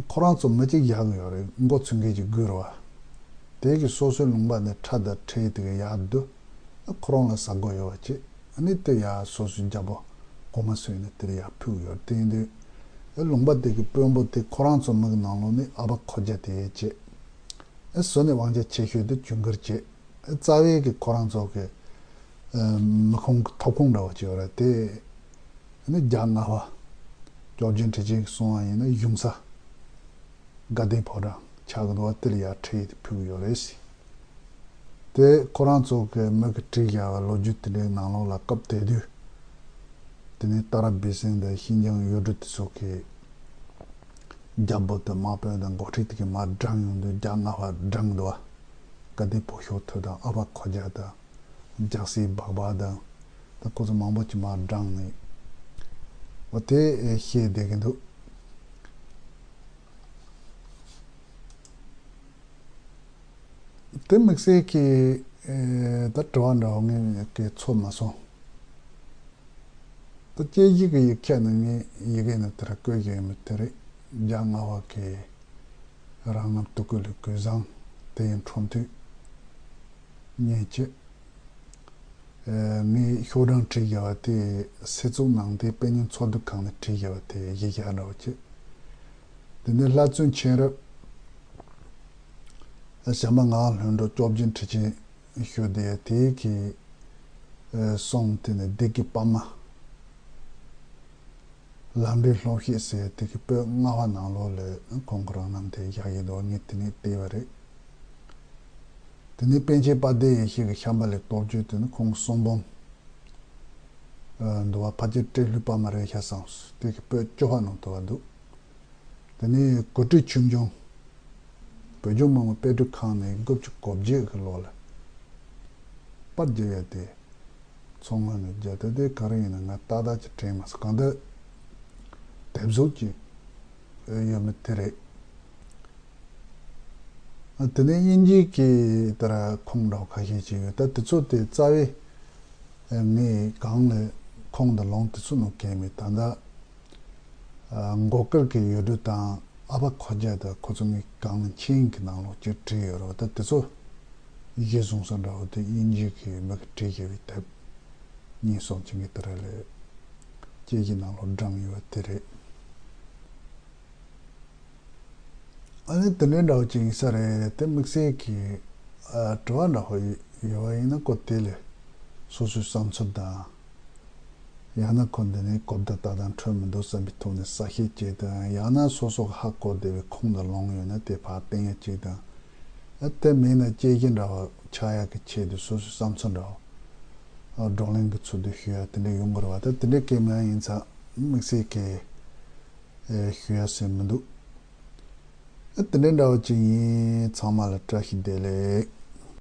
ཁོ་རང་ཚོ་མི་གཅིག་བཞག་གི་ཡོད་རེད། མགོ་ཚོས་མཁན་གཅིག་དགོས་རེད་བ། དེ་གི་སོ་སོའི་ལུང་པ་ནས་ཁྲལ་དང་ཁྲལ་དེ་གི་ཡར་བསྡུ། ཁོ་རང་ལ་ཟ་དགོས་ཡོད་པ་བྱས། ཨ་ནི་དེ་ཡར་སོ་སོའི་རྒྱལ་པོ་གོང་མ་སུ་ཡིན་ན་དེར་ཡར་ཕུལ་གི་ཡོད་རེད། དེ་ཡིན་དུས་ཨེ་ལུང་པ་དེ་གི་དཔོན་པོ་དེ་ཁོ་རང་ཚོ་མི་གི་ནང་ལོགས་ནས་ཨ་བ་ཁོ་རྒྱ་དེ་བྱས། ཨེ་ཟུར་ནས་དབང་ཆ་ཆེ་ཤོས་དེ་ཇུན་གར་བྱས། ཨེ་རྩ་བའི་གི་ཁོ་རང་ཚོ་གི་ཨེ་མི་ཁོངས་ཀྱི་ཐོབ་ཁོངས་འདྲ་བོ་ཅིག་ཡོད་རེད་དེ། ཨ་ནི་བརྒྱ་ལྔ་པ་སྐྱོབ་རྗེ་ཁྲི་ཆེན་གྱིས་གསུངས་པ་ཡིན་ན་གཞུང་ས་དགའ་ལྡན་ཕོ་བྲང་ཆགས་ཀྱི་འདུག་བ། དེ་ལ་ཡར་ཁྲལ་ཡིག་དེ་ཕུལ་གྱི་ཡོད་རེད་ཟེར། དེ་ཁོ་རང་ཚོ་གི་མི་གི་བྲིས་བཞག་པ་ལོ་རྒྱུས་དེ་འདྲའི་ནང་ལོགས་ལ་སྐབས་དེ་དུས། དེ་ནས་ཏཱ་ར་བི་སེང་དང་ཤིན་ཅང་ཡུལ་གྲུ་དེ་ཚོ་གི་རྒྱལ་པོ་དང་དམག་དཔོན་དང་འགོ་ཁྲིད་དེ་གི་མར་བགྲངས་ཡོང་དུས་བརྒྱ་ལྔ་པ་བགྲངས་འདུག་བ། དགའ་ལྡན་ཕོ་ཤོ་ཐུ་དང་ཨ་བ་ཁོ་རྒྱ་དང་ཇག་སི་སྦག་སྦག་དང་ད་ཁོ་ཚོ་མང་པོ་ཅིག་མར་བགྲངས་ནས། འོ་དེ་བཤད་བསྡད་ཀྱི་འདུག་དེ་དམིགས་བསལ་གྱི་ཨེ་ད་དྲི་བ་འདྲ་བོ་ངས་གའི་ཚོར་མ་སོང་། ད་དཔྱད་གཞི་གི་ཡིག་ཆ་ནི་ངས་ཡི་གེ་ནི་དེར་བཀོད་ཀྱི་ཡོད་མེད་དེ་རེད། བརྒྱ་ལྔ་པ་གི་རང་རྣམ་དུ་བཀོད་ལས་གོས་བཟང་དེ་ཡི་འཕྲོ་མཐུད་ཉན་བྱེད། ངས་ཤོག་གྲངས་བྲིས་བཞག་པ་དེ་སྲིད་ཚོགས་ནང་དེ་དཔེ་རྙིང་འཚོལ་སྡུད་ཁང་ནས་བྲིས་བཞག་པ་དེ་གཞི་བཞག་འདྲ་བོ་བྱེད། དེ་ནས་ལྷ་བཙུན་མཁྱེན་རབ་ཞྭ་དམར་ངག་དབང་ལྷུན་གྲུབ་སྐྱོབ་རྗེ་ཁྲི་ཆེན་ཞུ་བདེ་དེ་གི་གསུང་དེ་ནས་སྡེ་དགེ་པདྨ། ལམ་འབྲས་སློབ་བཤད་ཟེར་དེ་གི་པོད་ལྔ་པ་ནང་ལོགས་ལ་ཁོང་གི་རང་རྣམ་དེ་བཞག་ཡོད་འདུག་ངས་དེ་ནས་བལྟས་པ་རེད། དེ་ནས་པཎ་ཆེན་དཔལ་ལྡན་ཡེ་ཤེས་ཀྱི་ཤམྦྷ་ལའི་སྟོབས་བཅུ་དེ་ནི་ཁོང་གསུང་འབུམ་འདུག་བ། ཕལ་ཆེར་སྤྲེལ་ལྷུན་པདྨ་རེད་ཤག་བསམས་སོང་། དེ་གི་པོད་བཅུ་པ་ནང་དུ་བ་འདུག་དེ་ནས་གོ་སྒྲིག་ཆོས་འབྱུང་། བོད་ལྗོངས་མི་དམངས་དཔེ་སྐྲུན་ཁང་ནས་དགུ་བཅུ་གོ་བརྒྱད་ཀྱི་ལོ་ལ་པར་བརྒྱབ་ཡོད་དེ། མཚོ་སྔོན་ནས་བརྒྱབ་དེ་དེ་ག་རེ་ཡིན་ན་ང་ཏག་ཏག་ཅིག་དྲན་མ་སོང་། གང་ལྟར་དེབ་གཟུགས་ཅིག་ཡོད་མེད་དེ་རེད། དེ་ནས་དབྱིན་ཇིའི་གི་དེ་ར་ཁུངས་འདྲ་བོ་ཁ་ཤས་ཅིག་ཡོད། ད་དེ་ཚོ་དེ་རྩ་བའི་ངས་གང་ལ་ཁུངས་དང་ལུང་དེ་ཚོ་ནང་གས་མེད། ད་ལྟ་མགོ་དཀར་གྱི་ཡུལ་གྲུ་དང་ཨ་ཕ་ཁོ་རྒྱ་དང་ཁོ་ཚོ་ངས་གང་ལ་མཁྱེན་གྱི་ནང་ལོགས་ཅིག་བྲིས་ཡོད་རེད་བ། ད་དེ་ཚོ་གཞི་བཟུང་ས་འདྲ་བོ་དེ་དབྱིན་ཇི་གི་མི་གི་བྲིས་བཞག་པའི་དེབ་གཉིས་གསུམ་ཅིག་ངས་དེ་ར་ལས་དཔྱད་གཞི་ནང་ལོགས་བགྲངས་ཡོད་པ་དེ་རེད། ཨ་ནི་དེ་འདྲའི་འདྲ་བོ་ཅིག་ཡིན་ས་རེད་དེ། དམིགས་བསལ་གྱི་ཨ་དྲི་བ་འདྲ་བོ་ཡོད་པ་ཡིན་ན་ཁོ་དེ་ལས་སོ་སོའི་བསམ་ཚུལ་དང་། ཡང་ན་ཁོ་འདི་ནས་གོ་བརྡ་ཏག་ཏག་འཕྲོད་མི་འདུག་བསམ་པའི་ཐོག་ནས་གསལ་བཤད་ཅིག་དང་། ཡང་ན་སོ་སོ་གི་ཧ་གོ་བདེ་བའི་ཁུངས་དང་ལུང་ཡོད་ན་དེ་ཕར་བསྟན་ཡ་ཅིག་དང་། ཨ་དེ་མིན་ན་དཔྱད་གཞི་འདྲ་བོ་ཆགས་ཡག་གི་ཆེད་དུ་སོ་སོའི་བསམ་ཚུལ་འདྲ་བོ་ བགྲོ་གླེང་གི་ཚུལ་དུ་ཞུ་ཡ་དེ་འདྲ་ཡོང་དགོས་རེད་བ། ད་དེ་འདྲའི་སྐད་མ་ཡིན་ཙང་དམིགས་བསལ་གྱི་ཞུ་ཡ་ཟེར་མི་འདུག། དེ་འདྲའི་འདྲ་བ་ཅིག་ཡིན། ཚང་མ་ལ་བཀྲ་ཤིས་བདེ་ལེགས།